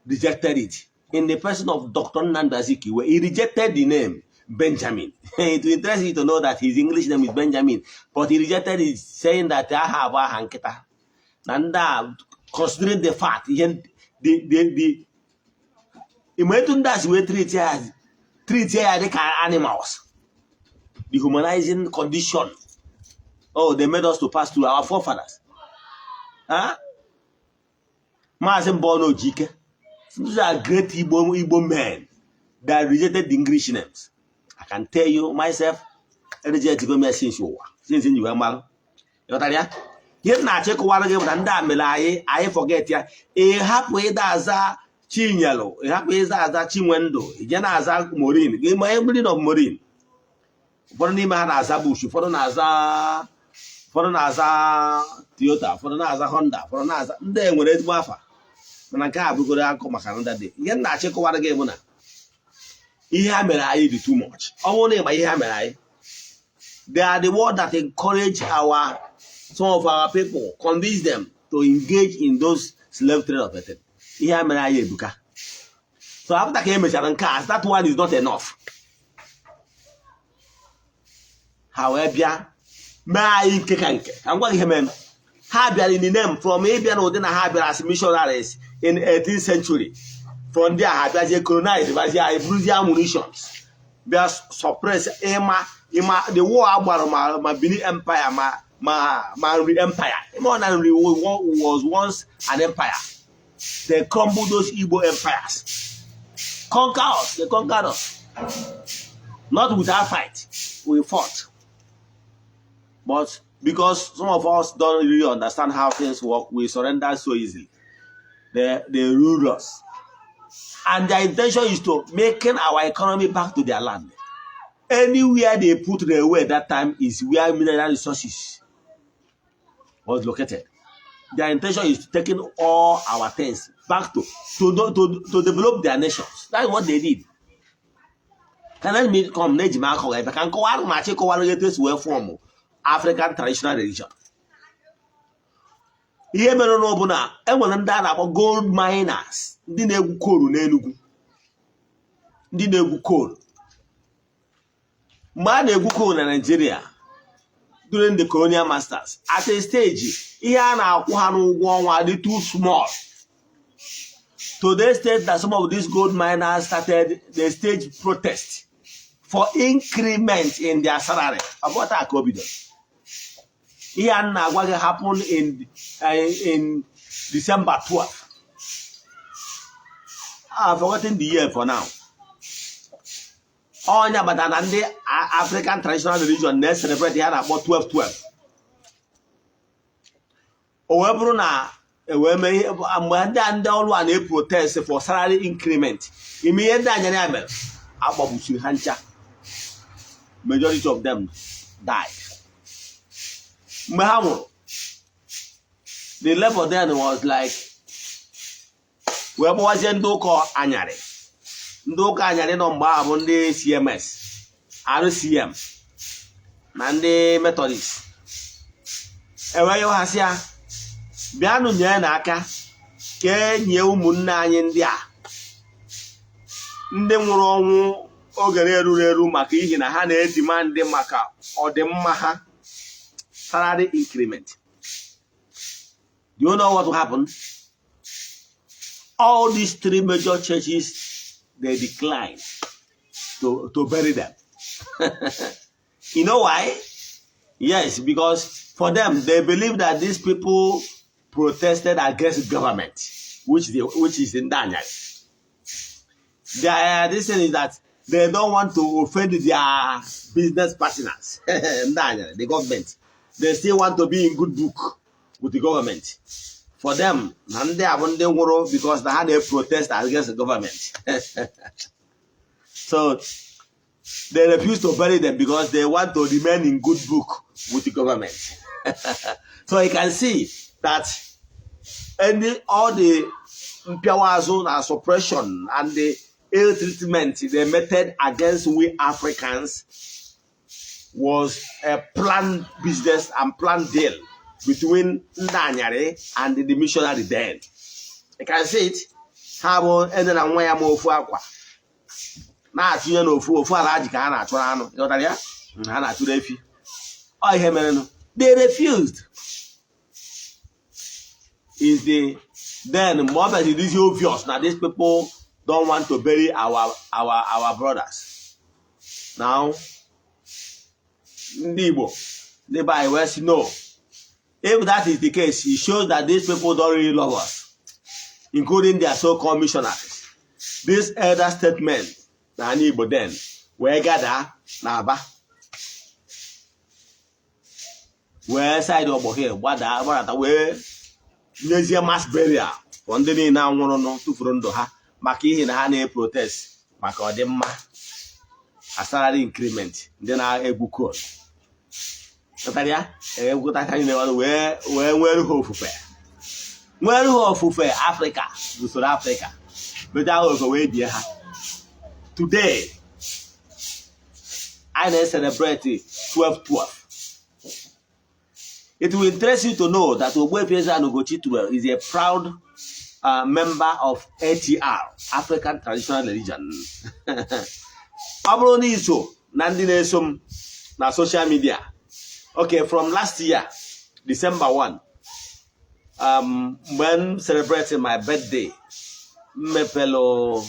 rejected it. In the person of Dr. Nnamdi Azikiwe, he rejected the name Benjamin. It will interest you to know that his English name is Benjamin, but he rejected it, saying that aha bụ aha nkịta. Na ndị a, considering the fact, ihe the ịma etu ndị a si wee treat ya dịka animals, dehumanizing condition. Oh, they made us to pass through, our forefathers. Huh? Maazị Mbonu Ojike. These are great Igbo men that rejected the English names. I can tell you myself, reject go me since ụwa, since you wee malụ. Ịghọtara ya? Ihe m na-achọ ịkọwara gị bụ na ndị a mere anyị forget ya. Ị hapụ ịda aza Chinyelụ, ị hapụ ịza aza Chinwendụ, ije na-aza Morin. Gị ma ihe meaning of Morin? Ụfọdụ n'ime ha na-aza Bush, ụfọdụ na-aza Toyota, ụfọdụ na-aza Honda, ụfọdụ na-aza ndị e nwere ezigbo afa. Mana nke a bụgoro akụkọ maka ndị dị. Ihe m na-achọ ịkọwara gị bụ na ihe ha mere anyị dị too much. Ọ bụrụ na ịma ihe ha mere anyị, they are the one that encourage our some of our people, convince them to engage in those slave trade of a thing. Ihe ha mere anyị ebuka. So after ka e mechara nke a, that one is not enough. Ha wee bịa mee anyị nke ka nke ka m gwa gị ihe mere. Ha bịara in the name from ịbịa n'ụdị na ha bịara as missionaries in 18th century. From there ha bịazie colonize, bazie anyị, buruzie ammunitions bịa suppress. Ịma the war agbara ma Benin Empire, ma Nri Empire. Ịma ọ na Nri was once an empire. They crumbled those Igbo empires, conquer us. They conquered us not without fight. We fought, but because some of us don't really understand how things work, we surrender so easily. They rule us, and their intention is to making our economy back to their land. Anywhere they put railway that time is where mineral resources was located. Their intention is to taking all our things back to develop their nations. That's what they did. Can let me come na eji m akọ ebe ka nkọwara ma achị kọwara etu esi wee form African traditional religion. Ihe mere na ọ bụ na enwere ndị a na-akpọ gold miners, ndị na-egwu coal n'Enugu, ndị na-egwu coal. Mgbe a na-egwu coal na Nigeria during the colonial masters, at a stage ihe a na-akwụ ha n'ụgwọ ọnwa dị too small, to the extent that some of these gold miners started the stage protest for increment in their salary. Ọ bụ taa ka o bidoro. Ihe a na-agwa gị happen in December 12. I've forgotten the year for now. Ọnya bata na ndị African traditional religion na-celebrate ihe a na-akpọ 12-12. O wee bụrụ na e wee mee ihe mgbe ndị ọrụ a na-protest for salary increment. Ime ihe ndị anyara ya mere, akpọgbuchiri ha ncha. Majority of them died. Mgbe ha nwụrụ, the level then was like wee gbawazie ndị ụka anyarị. Ndị ụka anyarị nọ mgbe ahụ bụ ndị CMS, RCM na ndị Methodist. Ewee yọghasị ya, bịanụ nyere n'aka ka enye ụmụnne anyị ndị a ndị nwụrụ ọnwụ oge na-eruru eru, maka ihi na ha na-edemand maka ọdịmma ha, salary increment. Do you know what will happen? All these three major churches, they declined to bury them. You know why? Yes, because for them, they believe that these people protested against government, which is in Daniel. This thing is that They don't want to offend their business partners, ndị anyarị, the government. They still want to be in good book with the government. For them, na ndị a bụ ndị nwụrụ because na ha na-protest against the government. So they refuse to bury them because they want to remain in good book with the government. So you can see that any all the mpịawa azụ na suppression and the ill treatment they meted against we Africans was a planned business and planned deal between ndị anyarị and the missionary then. You can see it. Ha bụ ede na nwa ya ma ofu akwa na-atụnye n'ofu ofu ala ji ka ha na-achụrụ anụ. Ịghọtara ya? Ha na-achụrụ efi. Ọ ihe merenụ, they refused. Is the then mgbe ọ bịazi dịzi obvious na these people don't want to bury our brothers. Now ndị Igbo, ndị be anyị wee sị no. If that is the case, it shows that these people don't really love us, including their so-called missionaries. This elder statement na ala Igbo then wee gada na Aba, wee side Ọgbọ Hill gbada gbadata, wee nyezie mass burial for ndị niile anwụrụnụ, tụfuru ndụ ha maka ihi na ha na-eprotest maka ọdịmma a salary increment, ndị na-egwu coal. Ghọtara ya? Egwutacha niile wee nwere ha ofufe, nwere ha ofufe Afrịka, usoro Afrịka mecha ha ofufe wee bie ha. Today anyị na-celebrate 12-12. It will interest you to know that Ogbuefi Eze-Ana Ugochi Tubelu is a proud member of ATR, African Traditional Religion. Ọ bụrụ na iso na ndị na-eso m na social media, okay, from last year December 1, mgbe m celebrating my birthday, m mepelụ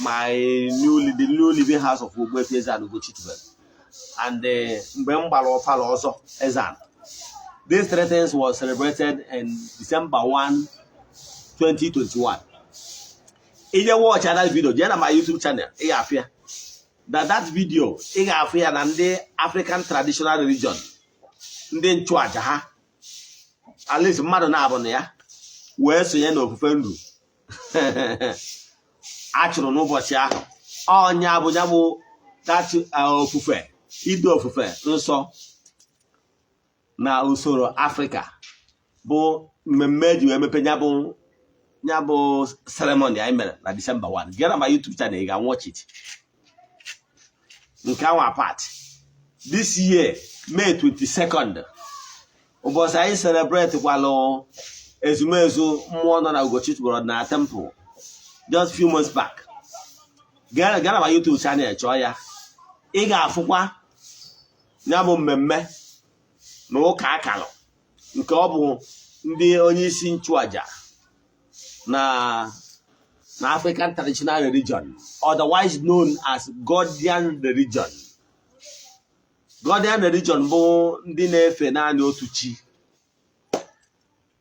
my new the new living house of Ogbuefi Eze-Ana Ugochi Tubelu and mgbe m gbara ọfala ọzọ Eze-Ana. These three things was celebrated in December 1, 2021. Ije watch that video, jee na my YouTube channel, ị ga-afụ ya. That video, ị ga-afụ ya na ndị African Traditional Religion, ndị nchụaja ha, at least mmadụ na-abụ na ya, wee sonye n'ofufe ndụ a chụrụ n'ụbọchị ahụ. Ọnya bụ ya bụ that ofufe, ido ofufe nsọ na usoro Afrịka bụ mmemme eji wee mepe ya bụ ceremony anyị mere na December 1. Gaa na my YouTube channel, ị ga-watch it. Nke ahụ apart, this year May 22nd, ụbọchị anyị celebrate kwalụ ezumezu mmụọ nọ na Ugochi Tubelu na temple just few months back. Gaa na my YouTube channel chọọ ya, ị ga-afụkwa ya bụ mmemme na ụka akalụ nke ọ bụ ndị onye isi nchụaja na African Traditional Religion, otherwise known as Godian Religion. Godian Religion bụ ndị na-efe naanị otu chi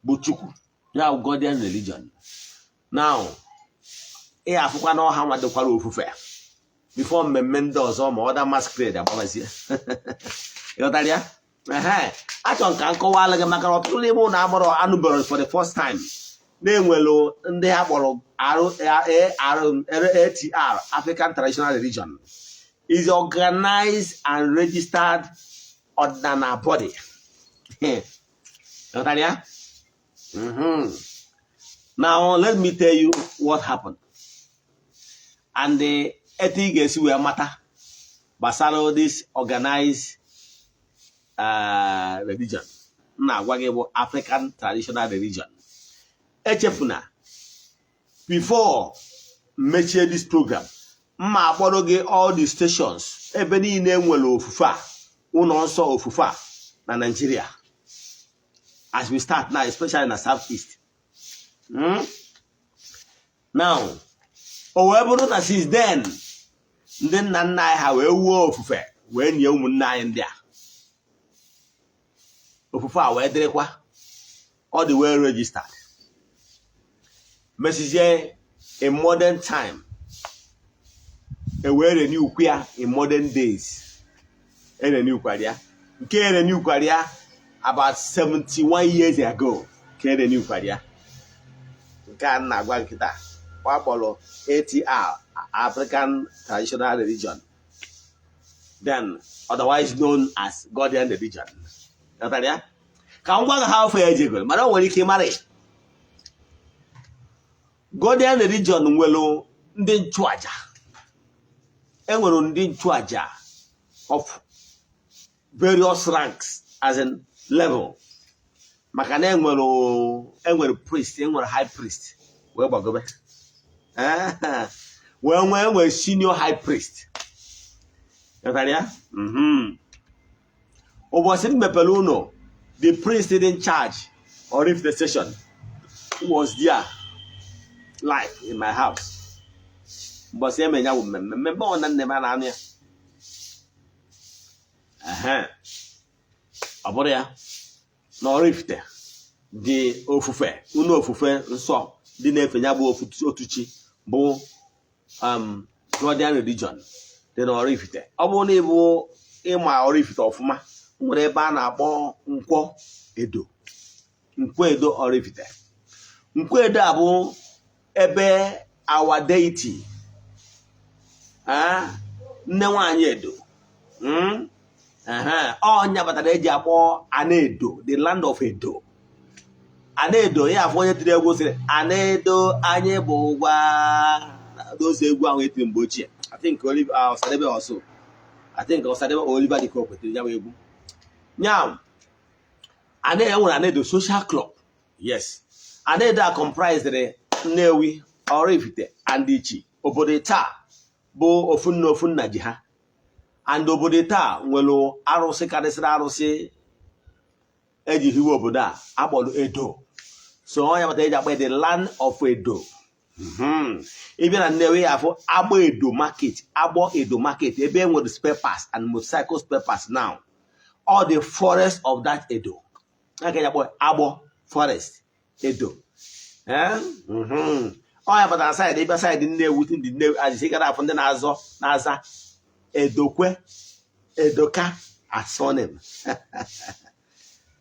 bụ Chukwu ya bụ Godian Religion. Now ị afụkwa na ọha nwadokwara ofufe before mmemme ndị ọzọ ma ọda masquerade agbabazie. Ịghọtara ya? Ehe, achọrọ m ka m kọwalụ gị maka na ọtụtụ n'ime ụlọ agbọrọ anụbero for the first time na-enwelu ndị ha kpọrọ ATR. African Traditional Religion is organized and registered ọdịnala body. Ịghọtara ya? Now let me tell you what happened and etu ị ga-esi wee mata gbasara this organized religion m na-agwa gị bụ African Traditional Religion. Echefuna, before mechie this program, mma akpọrọ gị all the stations ebe niile nwere ofufe a, ụlọ nsọ ofufe a na Nigeria as we start now, especially na South East. Now o wee bụrụ na since then, ndị nna nna anyị ha wee wuo ofufe wee nye ụmụnne anyị ndị a. Ofufe a wee dịrịkwa, ọ dị well registered. Mesizie in modern time, Ewee renew ya in modern days. Erenewkwara ya, nke erenewkwara ya about 71 years ago ka erenewkwara ya. Nke a na-agwa nkịta ọ kpọrọ ATR, African Traditional Religion, then otherwise known as Godian Religion. Ghọtara ya? Ka m gwa gị ha afọ ya ejegoro, mana o nwere ike ịmara ya. Godian Religion nwere ndị nchụaja. Enwere ndị nchụaja of various ranks, as in level, maka na enwere priest, enwere high priest, wee gbagobe, wee nwee, enwere senior high priest. Ghọtara ya? Ụbọchị m mepere ụlọ, the priest in charge Oraifite station was there live in my house. Ụbọchị eme ya bụ mmemme, mmemme ọ na nne m a na-anụ ya. Ehe. Ọ bụrụ ya na Oraifite dị ofufe, unu ofufe nsọ dị na-efe ya bụ otu chi bụ Godian Religion dị na Oraifite. Ọ bụrụ na ịbụ ịma Oraifite ọfụma, nwere ebe a na-akpọ Nkwọ Edo, Nkwọ Edo Oraifite. Nkwọ Edo a bụ ebe our deity, nne nwanyị Edo, Ọ batara eji akpọ Anaedo, the land of Edo. Anaedo ya afọ onye tiri egwu sịrị, "Anaedo anyị bụ ụgwa." N'ozi egwu ahụ etiri mgbe ochie, I think Oliver Osadebe also, I think Osadebe or Oliver De Coque tiri ya bụ egwu nyam. Ana enwere Anaedo Social Club. Yes, Anaedo a comprised Nnewi, Oraifite and Ichi. Obodo taa bụ ofu nna, ofu nna ji ha, and obodo taa nwere arụsị karịsịrị arụsị eji hiwe obodo a akpọrọ Edo. So onye bata eji akpọ the land of Edo. Ị bịa na Nnewi, ya afụ Agbọ Edo Market, Agbọ Edo Market, ebe e nwere spare parts and motorcycle spare parts now, all the forest of that Edo aka ya akpọ Agbọ Forest Edo. Eh? Ọ ya pụtara side ịbịa side Nnewi, ndị Nnewi azịsị gara afụ ndị na-azọ na-aza Edokwe, Edoka asonim.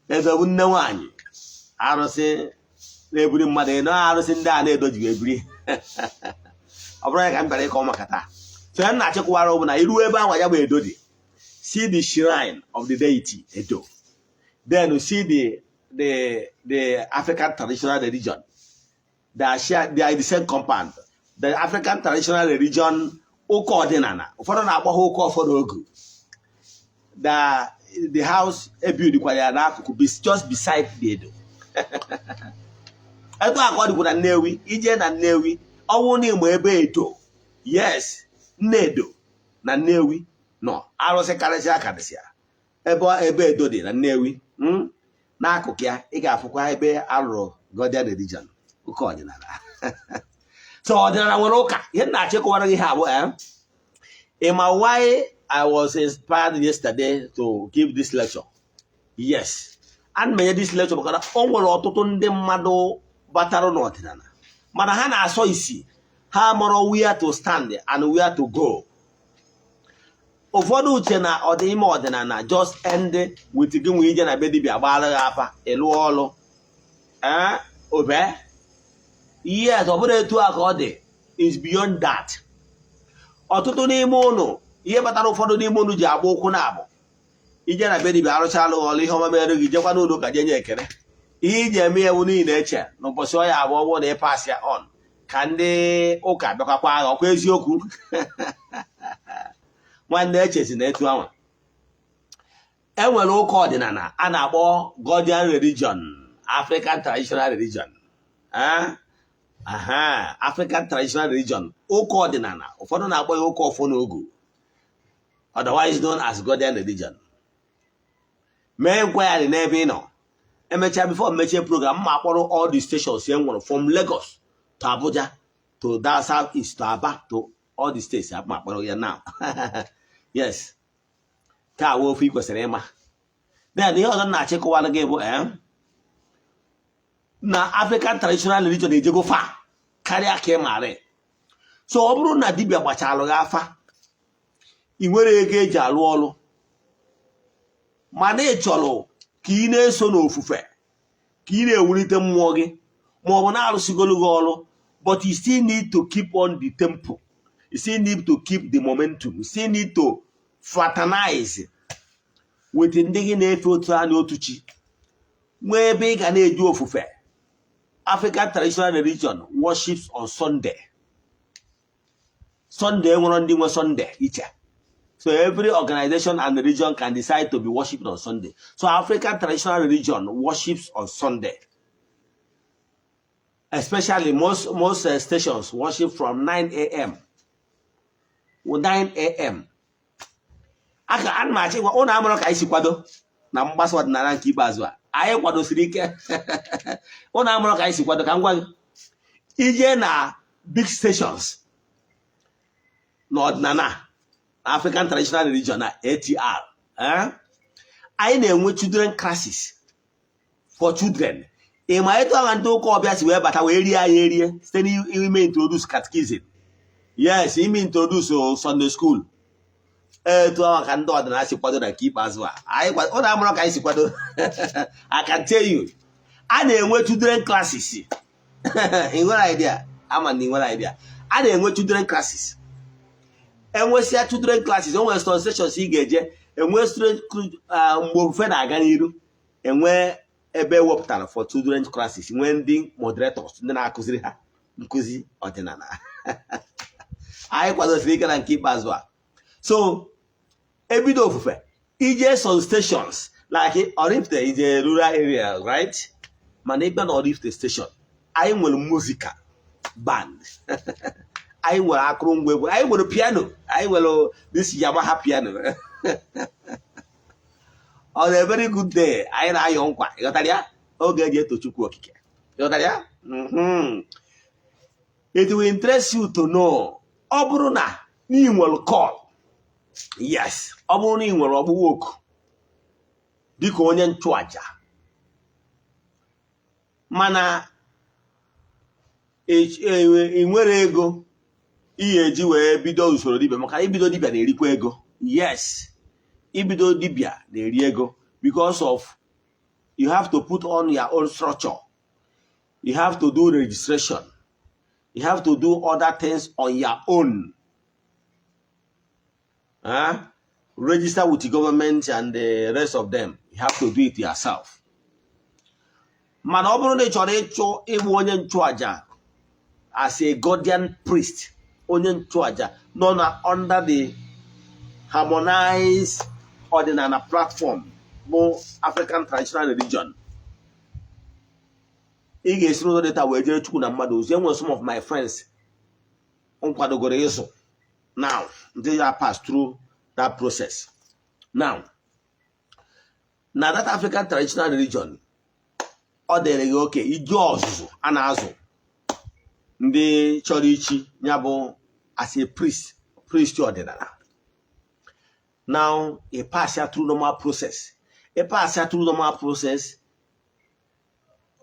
Edo bụ nne nwanyị, arụsị na-eburi mmadụ eno, arụsị ndị a na-edo ji ebiri. Ọ bụrụ ya ka m bịara ịkọ maka taa. So ya na-achịkwara bụ na iru ebe ahụ ya bụ Edo dị, see the shrine of the deity Edo, then you see the African Traditional Religion. They are in the same compound. The African Traditional Religion, ụka ọdịnala, ụfọdụ na-akpọ ha ụka ụfọdụ ogu. The house ebuildikwara ya n'akụkụ, just beside the Edo. Ebe a ka ọ dịkwa na Nnewi. Ije na Nnewi, ọnwụ na ịma ebe Edo, yes, nne Edo na Nnewi nọ, arụsị karịsịa karịsịa ebe Edo dị na Nnewi, N'akụkụ ya ị ga-afụkwa ebe arụrụ Godian Religion, ụka ọdịnala. So ọdịnala nwere ụka. Ihe m na-achịkọwara gị ha bụ, ịma why I was inspired yesterday to give this lecture? Yes, ana m enye this lecture maka na o nwere ọtụtụ ndị mmadụ batara n'ọdịnala, mana ha na-asọ isi, ha mara where to stand and where to go. Ụfọdụ uche na ọdịime ọdịnala just end with gị nwe ije na be dibịa gbara gị afa, ịlụọ ọlụ, ee, obe. Yes, ọ bụrụ etu a ka ọ dị, is beyond that. Ọtụtụ n'ime ụnụ, ihe kpatara ụfọdụ n'ime ụnụ ji agba ụkwụ na abụ ije na be dibịa arụchala ọlụ, ihe ọma mere gị, jekwa n'ụlọ ụka jee nye ekele. Ihe iji eme ya bụ niile eche n'ụbọchị ọ ya abụọ bụrụ na ị pass ya on ka ndị ụka bịakwakwa agha. Ọkwa eziokwu, nwanne? Echezi na etu anwa e nwere ụka ọdịnala a na-akpọ Godian Religion, African Traditional Religion. Aha African Traditional Religion, ụka ọdịnala, ụfọdụ na-akpọ ya ụka ọfọ n'ogu, otherwise known as Godian Religion. Mee inquiry n'ebe ị nọ. Emechaa, before mechie program, ma akpọrọ all the stations e nwere from Lagos to Abuja to that South East to Aba to all the states, ma akpọrọ ya now. Yes, ka awa ofe ị kwesịrị ịma. Then ihe ọzọ m na-achịkọwara gị bụ na African Traditional Religion ejego fa karịa ka ị maara. So ọ bụrụ na dibịa gbachalụ gị afa Ị nwere ego eji alụ ọrụ, mana ị chọrọ ka ị na-eso n'ofufe, ka ị na-ewulite mmụọ gị, ma ọ bụ na-arụsigolu gị ọrụ, but you still need to keep on the tempo, you still need to keep the momentum, you still need to fraternize with ndị gị na-efe otu anya otu chi, nwee ebe ị ga na-eju ofufe. African Traditional Religion worships on Sunday. Sunday nwere ndị nwe Sunday iche. So every organization and religion can decide to be worshipped on Sunday. So African Traditional Religion worships on Sunday. Especially most stations worship from 9 a.m. 9 a.m. Aka ana m achọ ịgwa ụnụ, amụrụ ka anyị si kwado na mgbasa ọdịnala nke ikpeazụ a. Anyị kwadosiri ike. Ụnụ amụrụ ka anyị si kwado. Ka m gwa gị, ije na big stations n'ọdịnala African Traditional Religion na ATR, eh? Anyị na-enwe children classes for children. Ị ma etu agha ndị ụka ọbịa si wee bata wee rie anyị erie site n'ime introduce catechism, yes, ime introduce Sunday school. Etu ahụ ka ndị ọdịnala si kwado na nke ikpeazụ a. Anyị ụnụ amụrụ ka anyị si kwado. I can tell you, a na-enwe children classes. Ị nwere idea? Ama na ị nwere idea. A na-enwe children classes. Enwesịa children classes, o nwere some stations ị ga-eje enwe student mgbe ofufe na-aga n'iru, enwe ebe ewepụtara for children classes, nwee ndị moderators, ndị na-akụziri ha nkụzi ọdịnala. Anyị kwadosiri ike na nke ikpeazụ a. So ebido ofufe, ije some stations like Oraifite is a rural area, right? Mana ịbịa na Oraifite station, anyị nwere musical band, anyị nwere akụrụngwa egwu, anyị nwere piano, anyị nwere this Yamaha piano. On a very good day, anyị na-ayọ nkwa. Ịghọtara ya? Oge eji eto Chukwu Okike. Ịghọtara ya? It will interest you to know, ọ bụrụ na ị nwere call, yes, ọ bụrụ na ị nwere ọgbụgbọ oku dịka onye nchụaja, mana ị nwere ego ị ga-eji wee bido usoro dibịa, maka ibido dibịa na-erikwa ego. Yes, ibido dibịa na-eri ego because of you have to put on your own structure, you have to do registration, you have to do other things on your own. Huh? Register with the government and the rest of them, you have to do it yourself. Mana ọ bụrụ na ị chọrọ ịchụ ịbụ onye nchụaja as a guardian priest, onye nchụaja nọ na under the harmonized ọdịnala platform bụ African Traditional Religion, ị ga-esi n'ụzọ dị taa wee jere Chukwu na mmadụ ozi. Enwere some of my friends m kwadogoro ịzụ now, ndị ya pass through that process now na that African Traditional Religion. Ọ dịrị gị oke ije ọzụzụ a na-azụ ndị chọrọ ichi ya bụ as a priest, priest ọdịnala. Now ị pass ya through normal process, ị pass ya through normal process,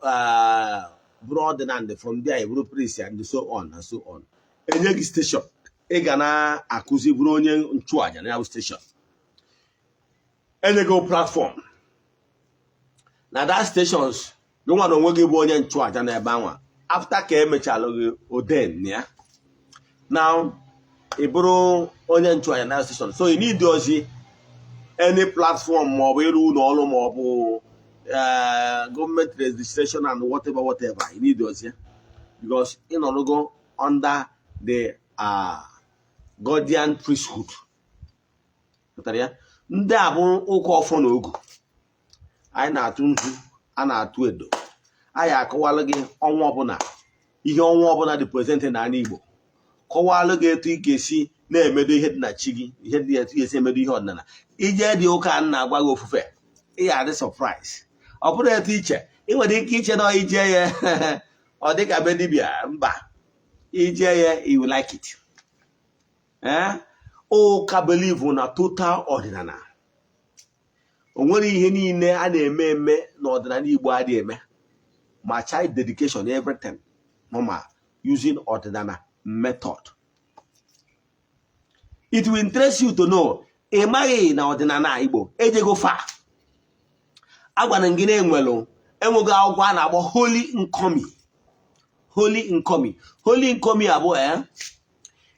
bụrụ ọdịnala, from there bụrụ priest and so on and so on. Enye gị station ị ga na-akụzi, bụrụ onye nchụaja na ya bụ station. Enye gị platform na that stations, gị nwa na onwe gị bụ onye nchụaja n'ebe anwa. After ka emechalụ gị ordain ya, now ị bụrụ onye nchụaja na station, so you need ozi any platform maọbụ ịrụ ụlọ ọrụ maọbụ gọọmenti registration and whatever whatever you need ozi ya, because ị nọrọgo under the Godian priesthood. Pụtara ya, ndị a bụ ụka ọfọ na ogu. Anyị na-atụ nzu, a na-atụ edo. Anyị akọwalụ gị ọnwa ọbụla, ihe ọnwa ọbụla dị present n'ala Igbo, kọwalụ gị etu ị ga-esi na-emedo ihe dị na chi gị, ihe dị etu ị ga-esi emedo ihe ọdịnala. Ije dị ụka a na-agwa gị ofufe, ị ga-adị surprise. Ọ bụrụ etu iche, ị nwere ike iche na ije ya ọ dị ka be dibịa. Mba, ije ya, you will like it. Ee, ụka believe na total ọdịnala. O nwere ihe niile a na-eme eme n'ọdịnala Igbo adịghị eme, ma child dedication, everything normal, using ọdịnala method. It will interest you to know, ị maghị na ọdịnala Igbo ejego fa. Agwara m gị na enwelu enwego akwụkwọ a na-akpọ Holy Nkomi. Holy Nkomi, Holy Nkomi abụọ.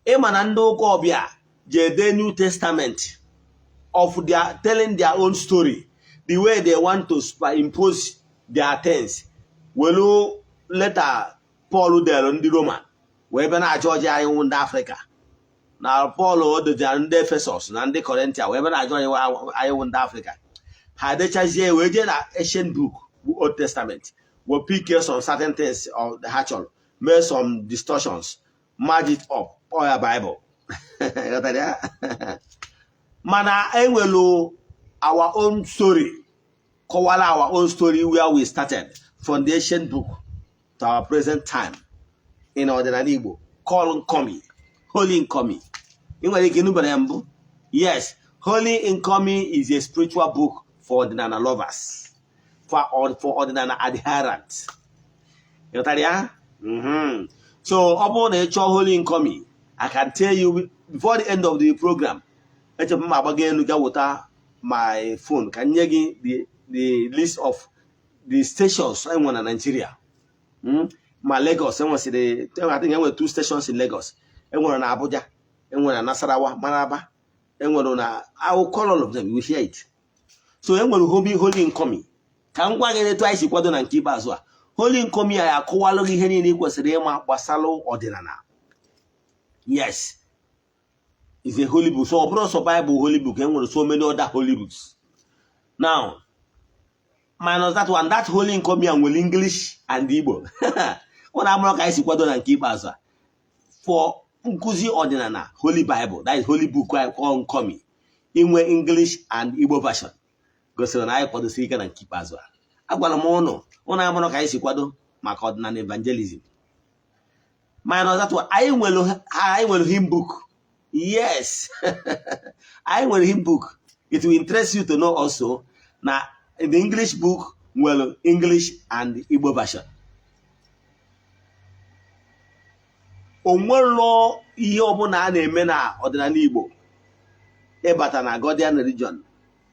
Ịma na ndị ụka ọbịa ji ede New Testament of their telling their own story, the way they want to superimpose their things, welu leta Paul dere ndị Roman wee bịa na-achọ ọjị anyị wụ ndị Afrịka, na Paul o dejara ndị Efesọs na ndị Kọrintia wee bịa na-ajụ anyị wụ ndị Afrịka. Ha dechazie wee jee na ancient book bụ Old Testament, wee pick some certain things of ha chọrọ, mee some distortions, merge it up, kpọọ ya Bible. Ghọtara ya? Mana enwelu our own story, kọwara our own story, where we started from the ancient book to our present time in ọdịnala Igbo, call Nkomi, Holy Nkomi. Ị nwere ike ịnụbara ya mbụ. Yes, Holy Nkomi is a spiritual book for ọdịnala lovers, for ọdịnala adherents. Ghọtara ya? So ọ bụrụ na ị chọọ Holy Nkomi, I can tell you before the end of the program, echepụ m agbago elu ga weta my phone ka m nye gị the list of the stations enwe na Nigeria. Ma Lagos enwesịrị, I think enwere two stations in Lagos, enwere na Abuja, enwere na Nasarawa, Maraba, enwere na, I will call all of them, you will hear it. So enwere Holy Nkomi. Ka m gwa gị etu anyị si kwado na nke ikpeazụ a. Holy Nkomi a akọwalụ gị ihe niile ị kwesịrị ịma gbasara ọdịnala. Yes, is a holy book. So ọ bụrụ sọ Bible holy book, enwere so many other holy books. Now, minus that one, that Holy Nkomi a nwere English and Igbo. Ọ na-amụrụ ka anyị si kwado na nke ikpeazụ a for nkụzi ọdịnala. Holy Bible, that is holy book anyị call Nkomi, inwe English and Igbo version gosiri na anyị kwadosiri ike na nke ikpeazụ a. Agwara m ụnụ, ụnụ amụrụ ka anyị si kwado maka ọdịnala evangelism. Minus that one, anyị nwere hymn book. Yes, anyị nwere hymn book. It will interest you to know also na the English book nwere English and Igbo version. O nwero ihe ọbụla a na-eme na ọdịnala Igbo ịbata na Godian religion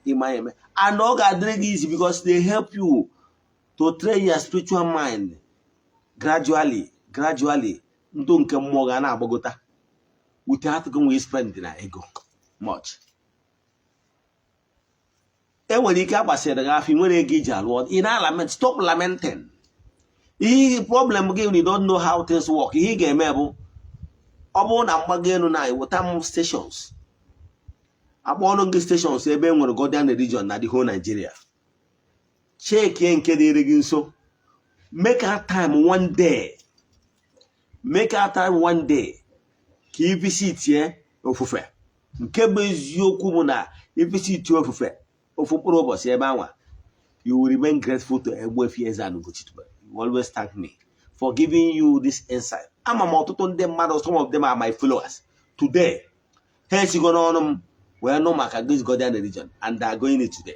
ịma eme, and ọ ga-adịrị gị easy because they help you to train your spiritual mind gradually, gradually. Ndụ nke mmụọ ga na-agbagota without going spend na ego much. Enwere ike agbasịrị gị afọ, ị nwere ego iji alụ, ị na-lament. Stop lamenting. Ihe problem gị, you don't know how things work. Ihe ị ga-eme bụ, ọ bụrụ na mgbago elu na eweta m stations, akpọ ọnụ gị stations ebe e nwere Godian religion na the whole Nigeria, chekie nke dịrị gị nso. Make out time one day, make out time one day ka ị visitie ofufe. Nke bụ eziokwu bụ na ị visitie ofufe ofu mkpụrụ ụbọchị ebe anwa, you will remain grateful to Ogbuefi Eze-Ana Ugochi. You will always thank me for giving you this insight. Ama m ọtụtụ ndị mmadụ, some of them are my followers today, ha esigo n'ọnụ m wee nụ maka this Godian religion and they are going it today.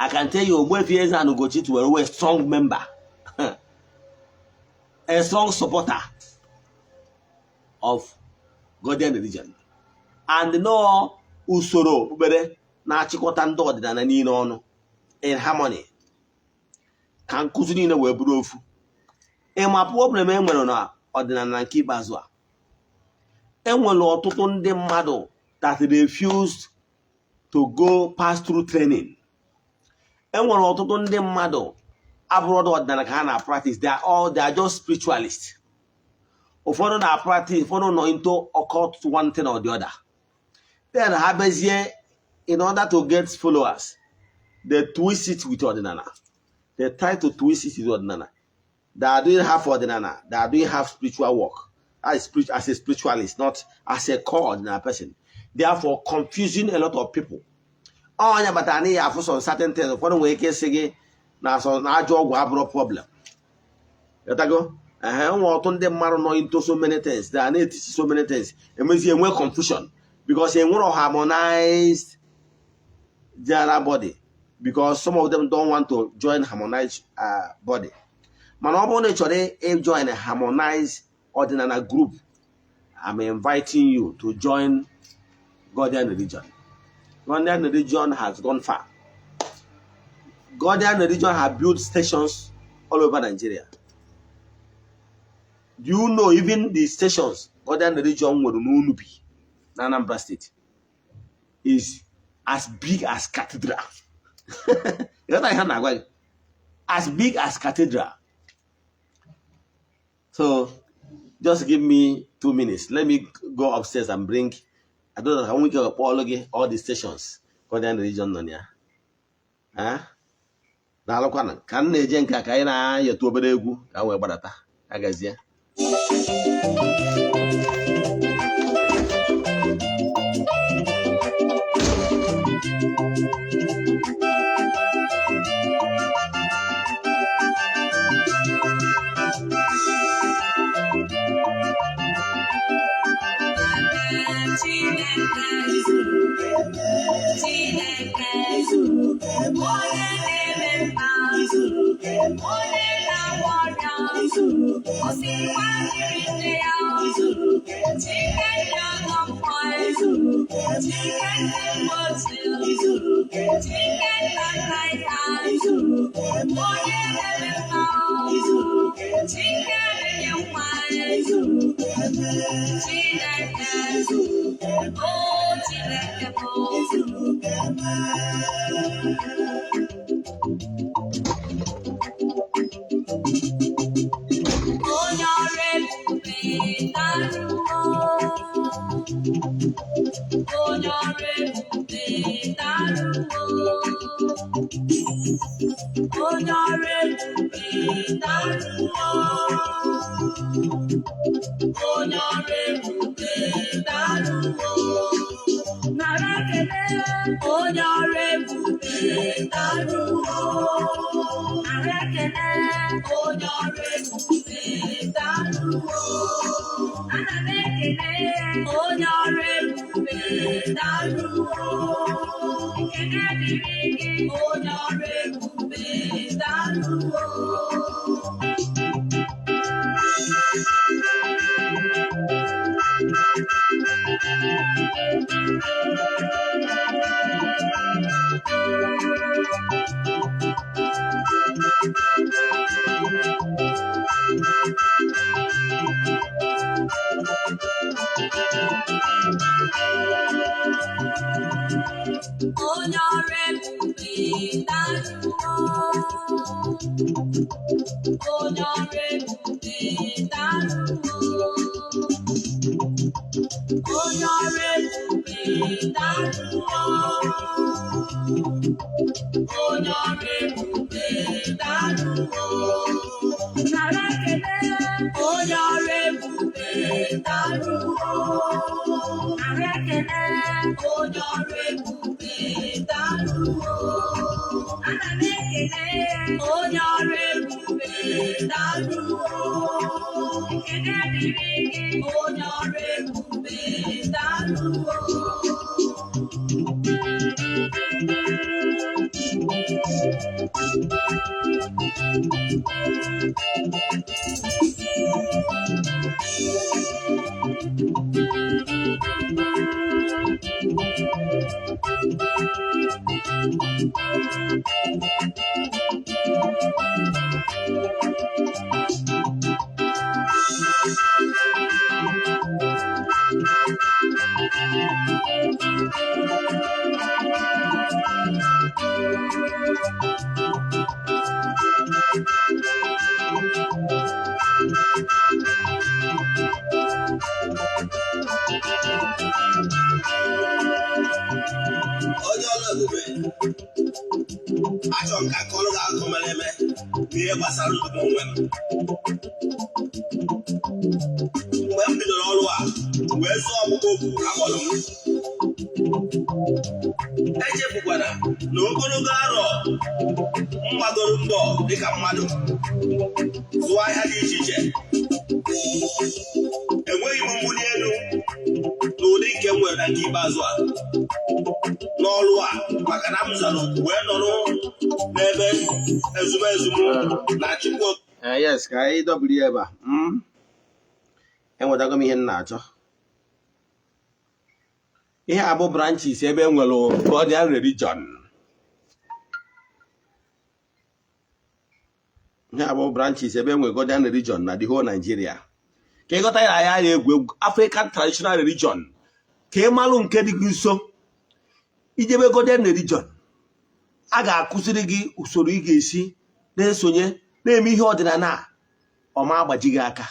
I can tell you, Ogbuefi Eze-Ana Ugochi were a strong member, a strong supporter of Godian religion, and no usoro okpukpere na-achịkọta ndị ọdịnala niile ọnụ in harmony ka nkụzi niile wee bụrụ ofu. Ịma problem e nwere na ọdịnala na nke ikpeazụ a, enwere ọtụtụ ndị mmadụ that refused to go pass through training. Enwere ọtụtụ ndị mmadụ abụrọdụ ọdịnala ka ha na practice. They are just spiritualists. Ụfọdụ na practice, ụfọdụ nọ into occult one thing or the other. Then ha bezie, in order to get followers, they twist it with ọdịnala. They try to twist it with ọdịnala. They are doing half ọdịnala, they are doing half spiritual work as a spiritualist, not as a core ọdịnala person, therefore confusing a lot of people. Onye batara na ya afụ some certain things, ụfọdụ nwere ike ịsị gị na so na ajọ ọgwụ abụrụ problem. Ghọtago? Ehe, nwe ọtụtụ ndị mmadụ nọ into so many things, they are na-etiti so many things, emezie enwe confusion because enwero harmonized general body, because some of them don't want to join harmonized body. Mana ọ bụrụ na ị chọrọ ịjoin harmonized ọdịnala group, I'm inviting you to join Godian Religion. Godian Religion has gone far. Godian Religion have built stations all over Nigeria. Do you know even the stations Godian Religion nwere n'Unubi na Anambra State is as big as cathedral? Ịghọta ihe a na-agwa gị? As big as cathedral. So just give me 2 minutes. Let me go upstairs and bring, I don't know how we can kpọọlụ gị all the stations Godian Religion nọ na ya. Ah? Daalụkwanụ. Ka m na-eje nke a, ka anyị na-ayọtụ obere egwu ka m wee gbadata agazie. Chineke, Chineke, onye na-eme mma, onye na-agwọ ọrịa, osikwa jiri nne ya, Chike ndị ọgọ mmụọ, Chike ndị mgbochi, Chike nna nna ya, onye na-eme mma, Chike na-enye nwa, Chineke, o Chineke bụ. Onye ọrụ ebube, daalụwo. Onye ọrụ ebube, daalụwo. Onye ọrụ ebube, daalụwo. Onye ọrụ ebube, daalụwo. Nara ekele. Onye ọrụ ebube, daalụwo. Nara ekele. Onye ọrụ ebube, daalụwo. Ana m ekele onye ọrụ ebube, daalụwo. Ekele dịrị gị, onye ọrụ ebube, daalụwo. Onye ọrụ ebube, daalụwo. Onye ọrụ ebube, daalụwo. Onye ọrụ ebube, daalụwo. Onye ọrụ ebube, daalụwo. Nara ekele. Onye ọrụ ebube, daalụwo. Nara ekele. Onye ọrụ ebube, daalụwo. Ana m ekele onye ọrụ ebube, daalụwo. Ekele dịrị gị, onye ọrụ ebube, daalụwo. Onye ọrụ ebube, achọrọ m ka akọrọ gị akụkọ mere eme n'ihe gbasara ndụ m onwe m. Mgbe m bidoro ọrụ a wee zụọ ọkpụkpọ oku akpọrọ m, echefukwana na ogologo arọ m gbagoro mbọ dịka mmadụ zụọ ahịa dị iche iche, enweghị m mbuli elu n'ụdị nke m nwere na nke ikpeazụ a n'ọrụ a, maka na m zara oku wee nọrọ n'ebe ezumezu m na Chukwu. Yes, ka anyị dọbiri ya ebe a. Enwetago m ihe m na-achọ. Ihe a bụ branches ebe e nwere Godian religion. Ihe a bụ branches ebe e nwere Godian religion na the whole Nigeria. Ka ị ghọta ya, ya egwu egwu African traditional religion, ka ị malụ nke dị gị nso. I jebe Godian religion, a ga-akụziri gị usoro ị ga-esi na-esonye na-eme ihe ọdịnala a ọ ma agbaji gị aka.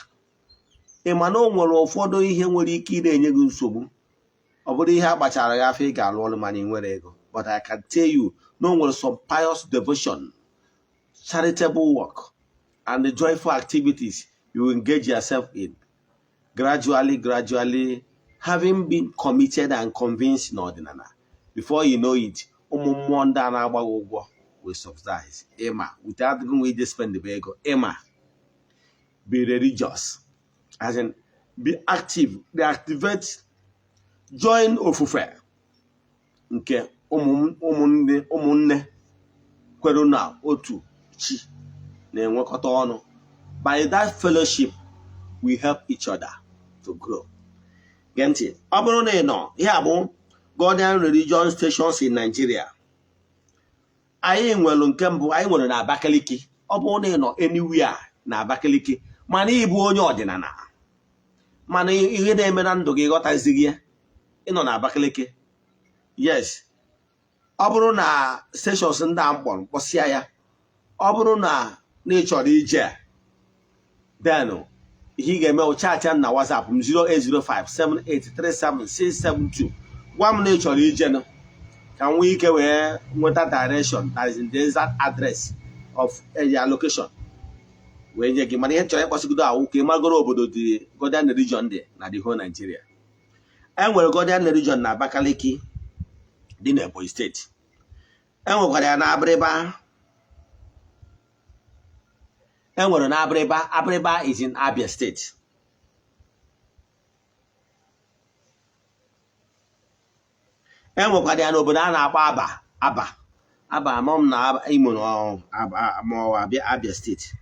Ị ma na o nwere ụfọdụ ihe nwere ike ị na-enye gị nsogbu, ọ bụrụ ihe a gbachara gị afa ị ga-alụ ọrụ mana ị nwerọ ego. But I can tell you na o nwere some pious devotion, charitable work and the joyful activities you engage yourself in gradually, gradually, having been committed and convinced n'ọdịnala, before you know it, ụmụ mmụọ ndị a na-agba gị ụgwọ will subsidize ịma without gị nwe ije spend ego. Ịma be religious, as in be active, reactivate, join ofufe nke ụmụnne kwere na otu chi na-enwekọta ọnụ. By that fellowship, we help each other to grow. Gee ntị, ọ bụrụ na ị nọ, ihe a bụ Godian religion stations in Nigeria. Anyị nwere nke mbụ, anyị nwere na Abakaliki. Ọ bụrụ na ị nọ anywhere na Abakaliki, mana ị bụ onye ọdịnala, mana ihe na-eme na ndụ gị ghọtazighị ya, ị nọ na Abakaliki, yes, ọ bụrụ na stations ndị a mkpọrọ mkpọsịa ya, ọ bụrụ na ị chọrọ ije, then ihe ị ga-eme, chat na WhatsApp m 08057837672, gwa m na ị chọrọ ijenụ, ka m nwee ike wee nweta direction, that is the exact address of your location, wee nye gị. Mana ihe chọrọ ịkpọsịgodo awụ ka ị magoro obodo dị Godian religion dị na the whole Nigeria. E nwere Godian religion na Abakaliki dị na Ebonyi steeti. E nwekwara ya na Abịrịba. E nwere na Abịrịba. Abịrịba is in Abia State. E nwekwara ya n'obodo a na-akpọ Aba. Aba, Aba, ama m na Imo ma ọ Abia, Abia steeti.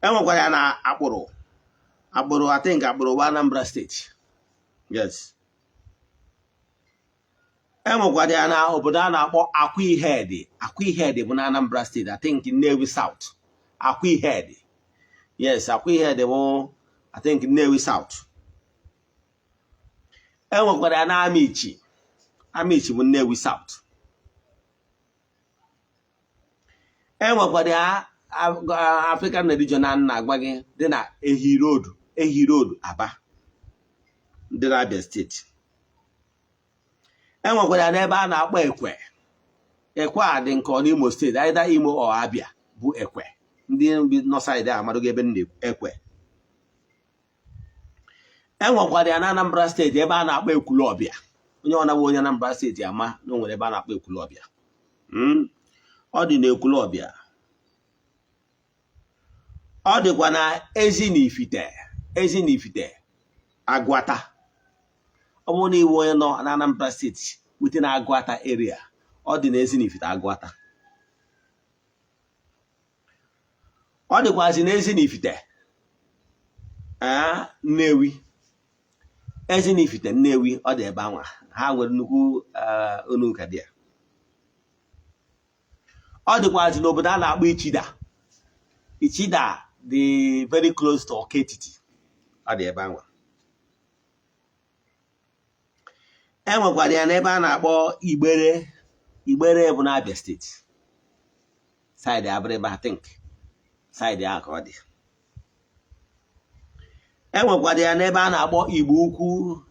E nwekwara ya na Akpụrụ. Akpụrụ, I think Akpụrụ bụ Anambra steeti. Yes, e nwekwara ya na obodo a na-akpọ Akwa Ihedi. Akwa Ihedi bụ na Anambra steeti, I think Nnewi South. Akwa Ihedi, yes, Akwa Ihedi bụ, I think, Nnewi South. E nwekwara ya na Amichi. Amichi bụ Nnewi South. E nwekwara ya African religion a na-agwa gị dị na Ehi Road, Ehi Road, Aba dị na Abia steeti. E nwekwara ya n'ebe a na-akpọ Ekwe. Ekwe a dị nke ọ n'Imo steeti, either Imo or Abia bụ Ekwe. Ndị bi nọ side a amadogo ebe m na-ekwu Ekwe. E nwekwara ya na Anambra steeti, ebe a na-akpọ Ekwulọbịa. Onye ọ na-abụ onye Anambra steeti ama na o nwere ebe a na-akpọ Ekwulọbịa. Ọ dị na Ekwulọbịa. Ọ dịkwa na Ezinifite, Ezinifite Agụata. Ọ bụrụ na ị wụ onye nọ na Anambra steeti within Agụata area, ọ dị na Ezinifite Agụata. Ọ dịkwazị na Ezinifite Nnewi. Ezinifite Nnewi, ọ dị ebe anwa. Ha nwere nnukwu ụlọ ụka dị ya. Ọ dịkwazị n'obodo a na-akpọ Ichida. Ichida dị very close to Ọka Etiti. Ọ dị ebe anwa. E nwekwara ya n'ebe a na-akpọ Igbere. Igbere bụ n'Abia steeti, side Abịrịba, I think side ahụ ka ọ dị. E nwekwara ya n'ebe a na-akpọ Igbo Ukwu.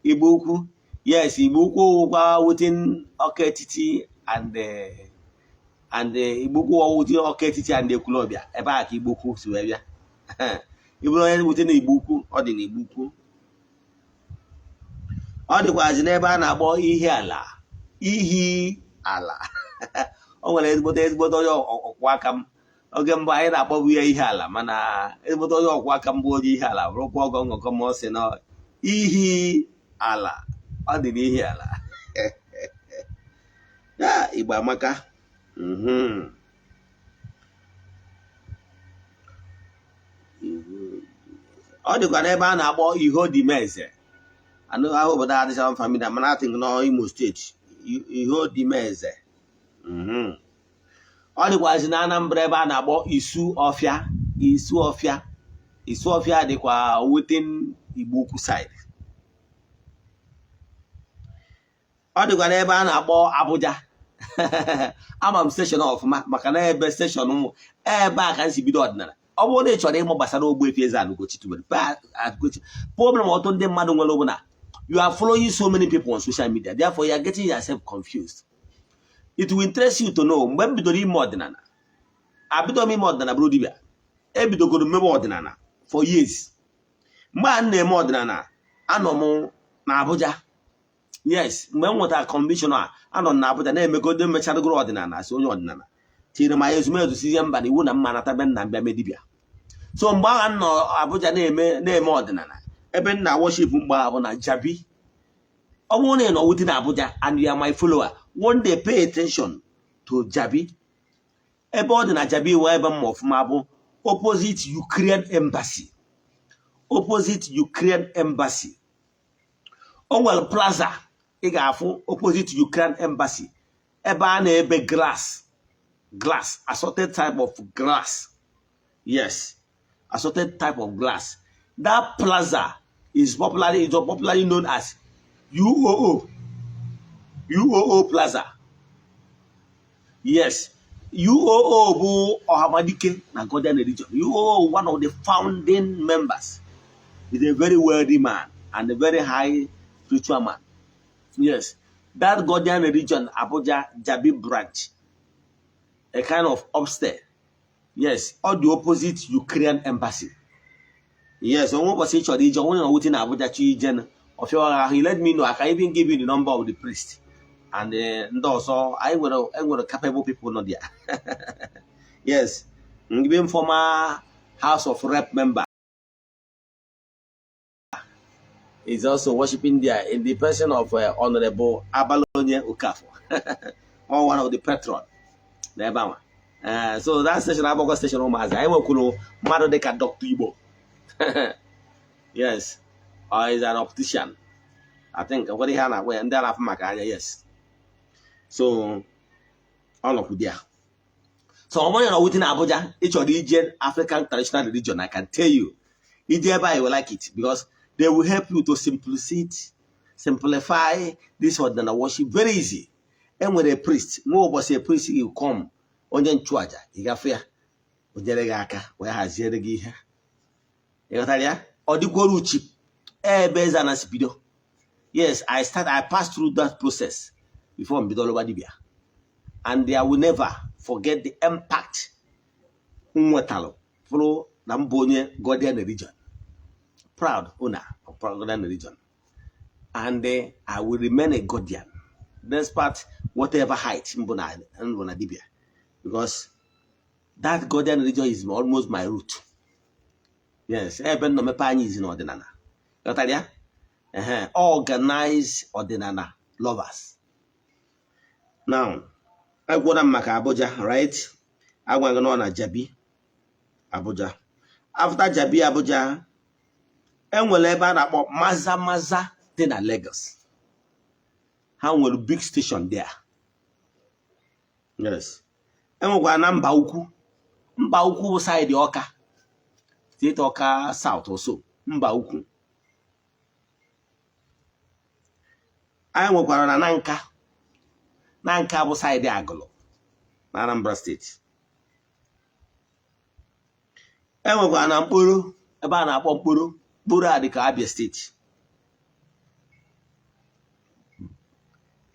Igbo Ukwu, yes, Igbo Ukwu wụkwa within Ọka Etiti and Igbo Ukwu within Ọka Etiti and Ekwulọbịa. Ebe a ka Igbo Ukwu si wee bịa. Ị bụrụ onye within Igbo Ukwu, ọ dị n'Igbo Ukwu. Ọ dịkwazị n'ebe a na-akpọ Ihiala. Ihiala, o nwere ezigbote ezigbote onye ọkwụ aka m. Oge mbụ anyị na-akpọbu ya ihe ala, mana ezigbote onye ọkwụ aka m bụ onye Ihiala, bụrụkwa ọgọ ngọkọ ma ọ sị na Ihiala. Ọ dị n'Ihiala ya. Igbo amaka. Ọ dịkwa n'ebe a na-akpọ Ihodimeze. Anụ ahụ obodo adịcha familiar, mana I think nọ Imo Steeti, Ihodimeze. Ọ dịkwazi na Anambra, ebe a na-akpọ Isu Ọfịa. Isu Ọfịa, Isu Ọfịa dịkwa within Igbo Ukwu side. Ọ dịkwa n'ebe a na-akpọ Abuja. Ama m station ọfụma, maka na ebe station m, ebe a ka m si bido ọdịnala. Ọ bụrụ na ị chọrọ ịmụ gbasara Ogbuefi Eze-Ana Ugochi tubelu Ugochi, problem ọtụtụ ndị mmadụ nwere bụ na you are following so many people on social media, therefore you are getting yourself confused. It will interest you to know, mgbe m bidoro ime ọdịnala, abido m ime ọdịnala bụrụ dibịa. Ebidogoro mmebe ọdịnala for years. Mgbe a na-eme ọdịnala, anọ m na Abuja. Yes, mgbe m nwetara conviction a, anọ m na Abuja na-emegodo, mecharagoro ọdịnala, asị onye ọdịnala tinyere ma ya ezumezu sizie mba na iwu na mma nata be nna m bịa mee dibịa. So mgbe agha m nọ Abuja na-eme ọdịnala, ebe m na worship mgbe ahụ bụ na Jabi. Ọ bụrụ na ị nọ within Abuja and you are my follower, one day pay attention to Jabi. Ebe ọ dị na Jabi wee ebe m ma ọfụma bụ opposite Ukraine Embassy. Opposite Ukraine Embassy, o nwere plaza ị ga-afụ opposite Ukraine Embassy, ebe a na-ebe glass, glass, assorted type of glass. Yes, assorted type of glass. That plaza is popularly known as UOO, UOO Plaza. Yes, UOO bụ Ọhamadike na Godian Religion. UOO, one of the founding members, is a very wealthy man and a very high spiritual man. Yes, that Godian Religion Abuja Jabi branch, a kind of upstairs. Yes, all the opposite Ukrainian Embassy. Yes, onwe ụbọchị ị chọrọ ije, onwe na wute na Abuja chọ ije na ọfịa ahụ, let me know. I can even give you the number of the priest and ndị ọzọ anyị nwere. Enwere capable people nọ there. Yes, even former House of Rep member is also worshiping there in the person of Honorable Abalonye Okafor, or one of the patron n'ebe ahụ. So that station agbakọ station ụmụazị anyị nwekwuru mmadụ dịka Dr. Igbo. Yes, is an optician, I think. Nwere ihe a na-akpọ ya, ndị a na-afụ maka anya. Yes, so ọ nọkwu there. So ọ bụrụ na within Abuja ị chọrọ ije African Traditional Religion, I can tell you, ije ebe a, you will like it because they will help you to simplify this ọdịnala worship very easy. Enwere priest nwa ụbọchị, a priest will come, onye nchụaja, ị gafe ya, o nyere gị aka wee haziere gị ihe. Ị ghọtara ya? Ọ dịkwara uchi ebe eze na si bido. Yes, I passed through that process before m bido ọlụba dibịa, and I will never forget the impact m nwetalụ fụrụ na mbụ onye Godian Religion, proud owner of Godian Religion, and I will remain a Godian despite whatever height mbụ na dibịa, because that Godian Religion is almost my root. Yes, ebe nọ mepe anyị izi n'ọdịnala, ghọtara ya? Ehe, organize ọdịnala lovers. Now, agwara m maka Abuja, right? Agwa gị nọ na Jabi, Abuja. After Jabi, Abuja, enwere ebe a na-akpọ Maza Maza dị na Lagos. Ha nwere big station there. Yes, enwekwara na Mba Ukwu. Mba Ukwu bụ side Ọka steeti, Ọka South. Also Mba Ukwu anyị nwekwara na Nanka. Nanka bụ side Agụlụ na Anambra Steeti. Enwekwara na Mkporo, ebe a na-akpọ Mkporo. Mkporo a dị ka Abia Steeti.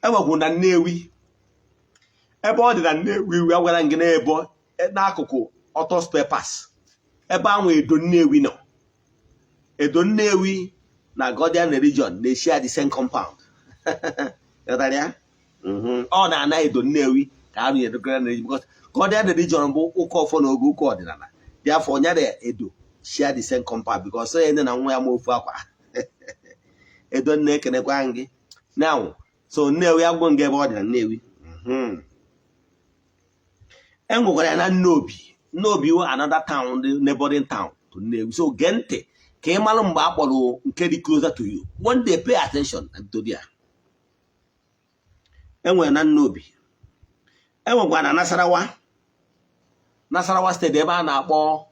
Enwekwuru na Nnewi. Ebe ọ dị na Nnewi, agwara gị n'ebe n'akụkụ Auto Spare Parts, ebe ahụ Edo Nnewi nọ. Edo Nnewi na Godian Religion na-eshare the same compound. Ghọtara ya? Ọ na-ana Edo Nnewi ka a rụnyere Godian Religion, because Godian Religion bụ ụka ọfọ na oge ụka ọdịnala. Therefore, nya na Edo share the same compound, because onye nne na nwa ya ma ofu akwa. Edo nne, ekenekwa gị. Now, so Nnewi, agwụ nga ebe ọ dị na Nnewi. E nwekwara ya na Nnobi. Nnobi wụ another town, the neighboring town to Nnewi. So gee ntị. Ka ị mara mgbe a kpọrọ nke dị closer to you. One day, pay attention to there. Enwere na Nnobi, enwekwa na Nasarawa, Nasarawa State, ebe a na-akpọ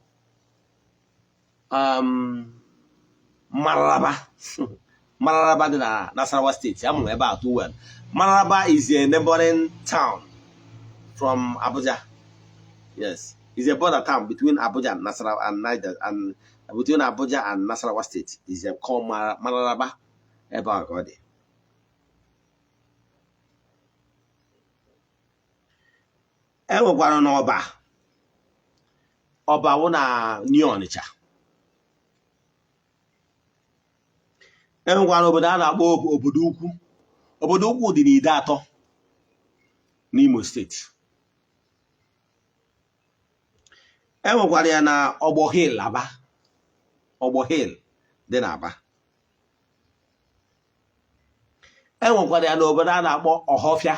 Mararaba. Mararaba dị na Nasarawa State. Amụrụ ebe a too well. Mararaba is a neighboring town from Abuja. Yes, it's a border town between Abuja and Nasarawa and Niger, and between Abuja and Nasarawa State is a called Mararaba. Ebe a ka ọ dị. E nwekwara n'Ọba. Ọba wụ na New Onitsha. E nwekwara obodo a na-akpọ Obodo Ukwu. Obodo Ukwu dị n'Ideato n'Imo State. E nwekwara ya na Ọgbọ Hill, Aba. Ọgbọ Hill dị n'Aba. E nwekwara ya n'obodo a na-akpọ Ọhọfịa.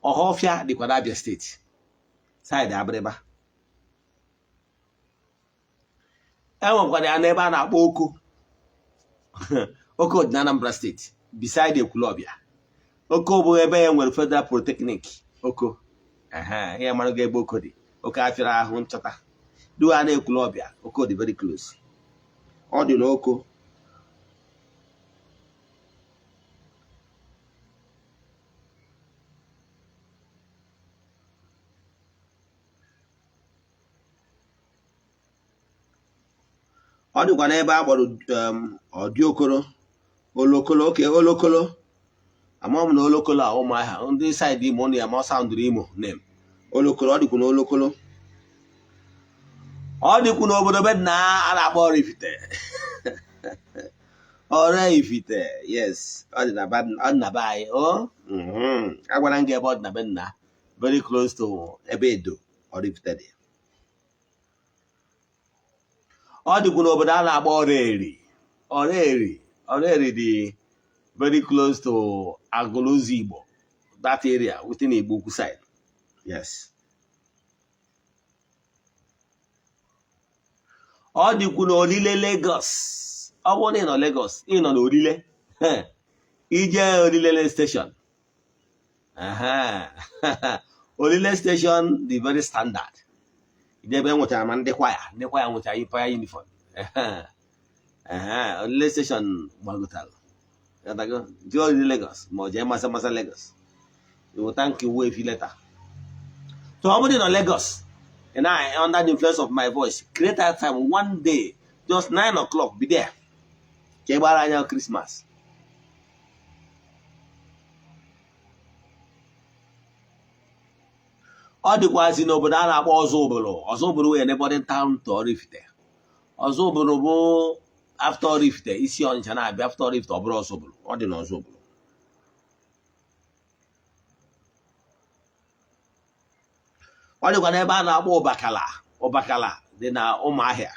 Ọhọfịa dịkwa n'Abia State, side Abịrịba. E nwekwara ya n'ebe a na-akpọ Oko. Oko dị na Anambra State, beside Ekwulọbịa. Oko bụ ebe ya nwere Federal Polytechnic Oko. Ihe marago ebe Oko dị. Oko afịara ahụ nchọta duha na Ekwulọbịa. Oko dị very close. Ọ dị n'Oko. Ọ dịkwa n'ebe a kpọrọ Ọdịokoro, Olokolo. Oke Olokolo, ama m na Olokolo a Ụmụahịa, ndị side Imo na ya ma ọ soundụrụ Imo name Olokolo. Ọ dịkwa n'Olokolo. Ọ dịkwa n'obodo be na a na-akpọ Oraifite. Oraifite, yes, ọ dị na be anyị. O agwara m gị ebe ọ dị na be nna, very close to ebe Edo Oraifite dị. Ọ dịkwa n'obodo a na-akpọ Oraeri. Oraeri, Oraeri dị very close to Agụlụzigbo, that area within Igbo Ukwu side. Yes, ọ dịkwu n'Orile, Lagos. Ọ bụrụ na ị nọ Lagos, ị nọ n'Orile, ije Orile station. Orile station dị very standard. Ebe nwechara ma ndị kwaya, ndị kwaya nwechara kwaya uniform. Orile station gbagotara jee Orile Lagos, ma ọ jee Masa Masa Lagos. You will thank you if you later. So ọ bụrụ na ị nọ Lagos and I under the influence of my voice, create that time one day, just 9 o'clock, be there ka ị gbara anya Christmas. Ọ dịkwazị n'obodo a na-akpọ Ọzụbụlụ. Ọzụbụlụ wee neighboring town to Oraifite. Ọzụbụlụ bụ after Oraifite, isi Ọnịcha na-abịa after Oraifite, ọ bụrụ Ọzụbụlụ. Ọ dị n'Ọzụbụlụ. Ọ dịkwa n'ebe a na-akpọ Ụbakala. Ụbakala dị na Ụmụahịa.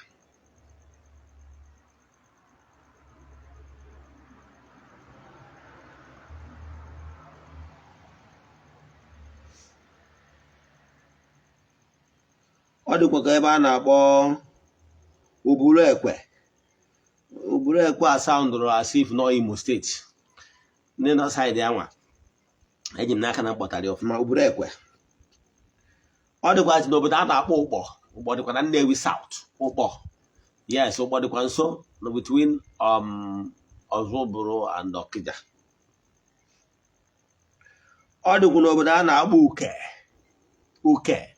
Ọ dịkwa ka ebe a na-akpọ Uburu Ekwe. Uburu Ekwe a soundụrụ as if nọ Imo State. Ndị nọ side anwa, eji m n'aka na mkpọtara ya ọfụma. Uburu Ekwe, ọ dịkwazi n'obodo a na-akpọ Ụkpọ. Ụkpọ dịkwa na Nnewi South. Ụkpọ, yes, Ụkpọ dịkwa nso no between Ọzụbụrụ and Ọkịja. Ọ dịkwa n'obodo a na-akpọ Uke. Uke,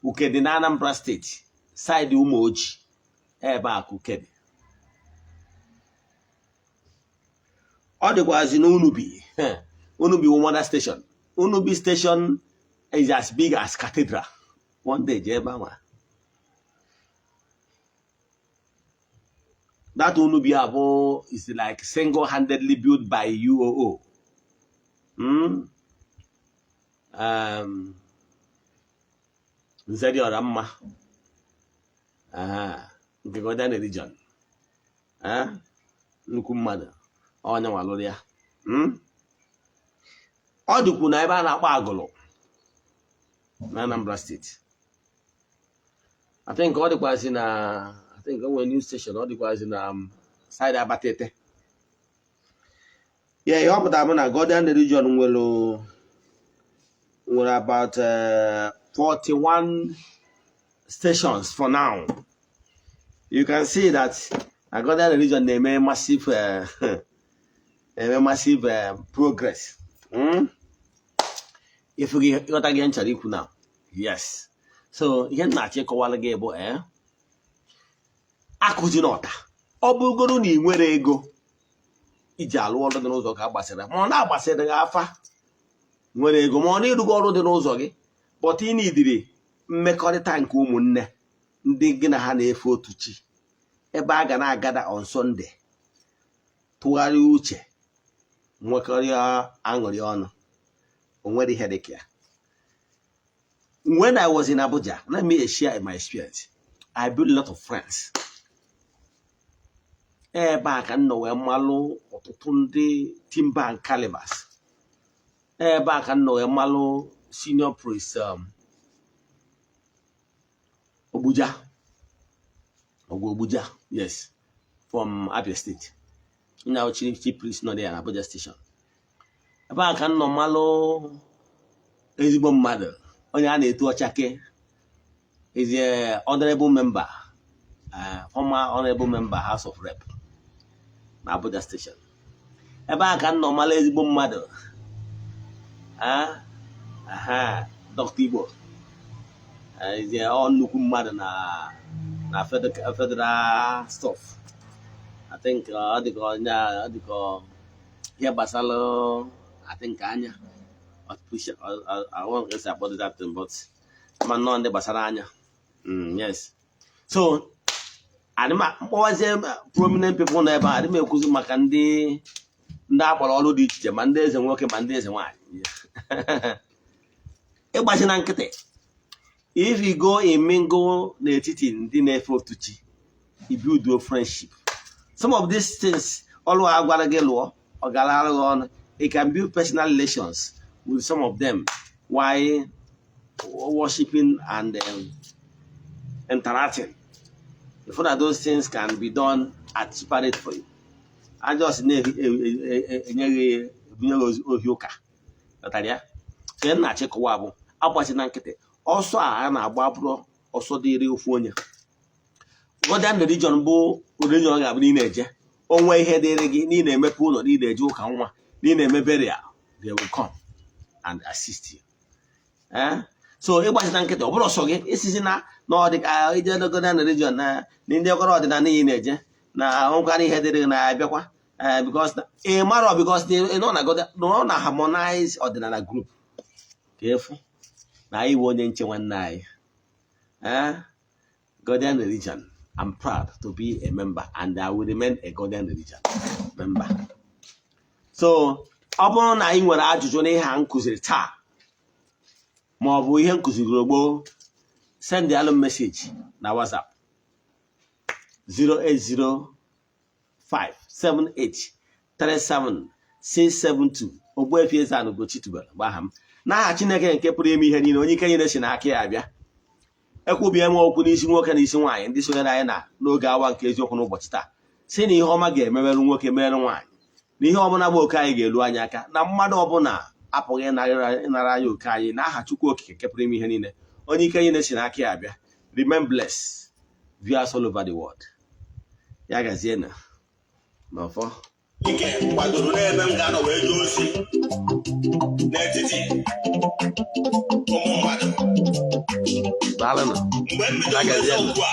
Uke dị na Anambra State, side Ụmụoji, ebe a ka Uke dị. Ọ dịkwazi n'Unubi. Unubi Ụmụada station. Unubi station is as big as cathedral. One day jee ebe ahụ. That Unubi abụ is like single-handedly built by UOO. Nze dị ọra mma nke Godian religion, nnukwu mmadụ onye nwalụrụ ya. Ọ dịkwu na ebe a na-akpọ Agụlụ na Anambra State. I think ọ dịkwazị na I think o nwere new station, ọ dịkwazi na side Abatete ya. Ihe ọ pụtara bụ na Godian Religion nwere about 41 stations for now. You can see that na Godian Religion na-eme massive progress. If gị ghọta gị nchọrọ ikwu na, yes, so ihe m na-achọ ịkọwara gị bụ akụzi n'ọta, ọ bụrụgoro na ị nwere ego iji alụ ọrụ dị n'ụzọ ka gbasara, ma ọ na-agbasịrị gị afa nwere ego, ma ọ na-ịrụgo ọrụ dị n'ụzọ gị, but ị nidiri mmekọrịta nke ụmụnne ndị gị na ha na-efe otu chi, ebe a ga na-agada on Sunday, tụgharịa uche, nwekọrịa aṅụrị ọnụ. O nwere ihe dịka ya. When I was in Abuja, let me share my experience. I built a lot of friends. Ebe a ka m nọ wee malụ ọtụtụ ndị timber and calibers. Ebe a ka m nọ wee malụ senior priest Ogbuja, Ogbu Ogbuja, yes, from Abia State. Now chief priest nọ there na Abuja station. Ebe a ka m nọ malụ ezigbo mmadụ, onye a na-etu Ọchake, is a honorable member, former honorable member, House of Rep na Abuja station. Ebe a ka m nọ malụ ezigbo mmadụ, aha Dr. Igbo, is a ọ nnukwu mmadụ na federal stuff. I think ọ dịka onye ọ dịka ihe gbasara, I think, anya. I won't say about that thing, but ama nnọọ ndị gbasara anya. Yes, so adị m mkpọwazie prominent people nọ ebe a. Adị m ekwuzi maka ndị akpọrọ ọrụ dị iche iche, ma ndị eze nwoke ma ndị eze nwaanyị. Ịgbachi na nkịtị, if you go in mingle n'etiti ndị na-efe otu chi, you build your friendship. Some of these things ọlụ a gwara gị lụọ, ọ gara arụ gị ọnụ. You can build personal relations with some of them while worshiping and interacting. You find that those things can be done at cheaper rate for you. I just na-enye gị, ebunye gị ohi ụka, ghọtara ya? So ihe m na-achịkọwa bụ, agbachi na nkịtị. Ọsọ a na-agba bụrụ ọsọ dịrị ofu onye. Godian Religion bụ religion ọ ga-abụ na ị na-eje onwe ihe dịrị gị, na ị na-emepe ụlọ, na ị na-eje ụka nwa, na ị na-eme burial, they will come and assist you. Eh? So ịgbachi na nkịtị, ọ bụrụ ọsọ gị isizi na ọ dị ka ije Godian Religion na ndị ọkọrọ ọdịnala ị na-eje na nkwara ihe dịrị gị na-abịakwa, because ị marọ, because ị nọ na Godian, nọ na harmonize ọdịnala group, ka efu na anyị bụ onye nche nwanne anyị. Eh? Godian Religion, I'm proud to be a member and I will remain a Godian Religion member. So ọ bụrụ na anyị nwere ajụjụ n'ihe a m kụziri taa, ma ọ bụ ihe m kụziri gboo, send alụ message na WhatsApp 08057837672. Ogbuefi Eze-Ana Ugochi tubelu bụ aha m. N'aha Chineke nke pụrụ ime ihe niile, onye ike niile si n'aka ya abịa, ekwubie m okwu n'isi nwoke na isi nwaanyị ndị sonyere anyị na n'oge awa nke eziokwu n'ụbọchị taa, si na ihe ọma ga-ememerụ nwoke, merụ nwaanyị, na ihe ọbụla bụ oke anyị ga-elu anyị aka, na mmadụ ọbụla apụghị ịnara anyị oke anyị, n'aha Chukwu Okike nke pụrụ ime ihe niile, onye ike niile si n'aka ya abịa. Remain blessed, viewers all over the world. Ya gazie na n'ọfọ. Ike kwadoro n'ebe m ga-anọ wee jee ozi n'etiti ụmụ mmadụ. Daalụnụ. Mgbe m bidoro Ya gazie. ugbu a.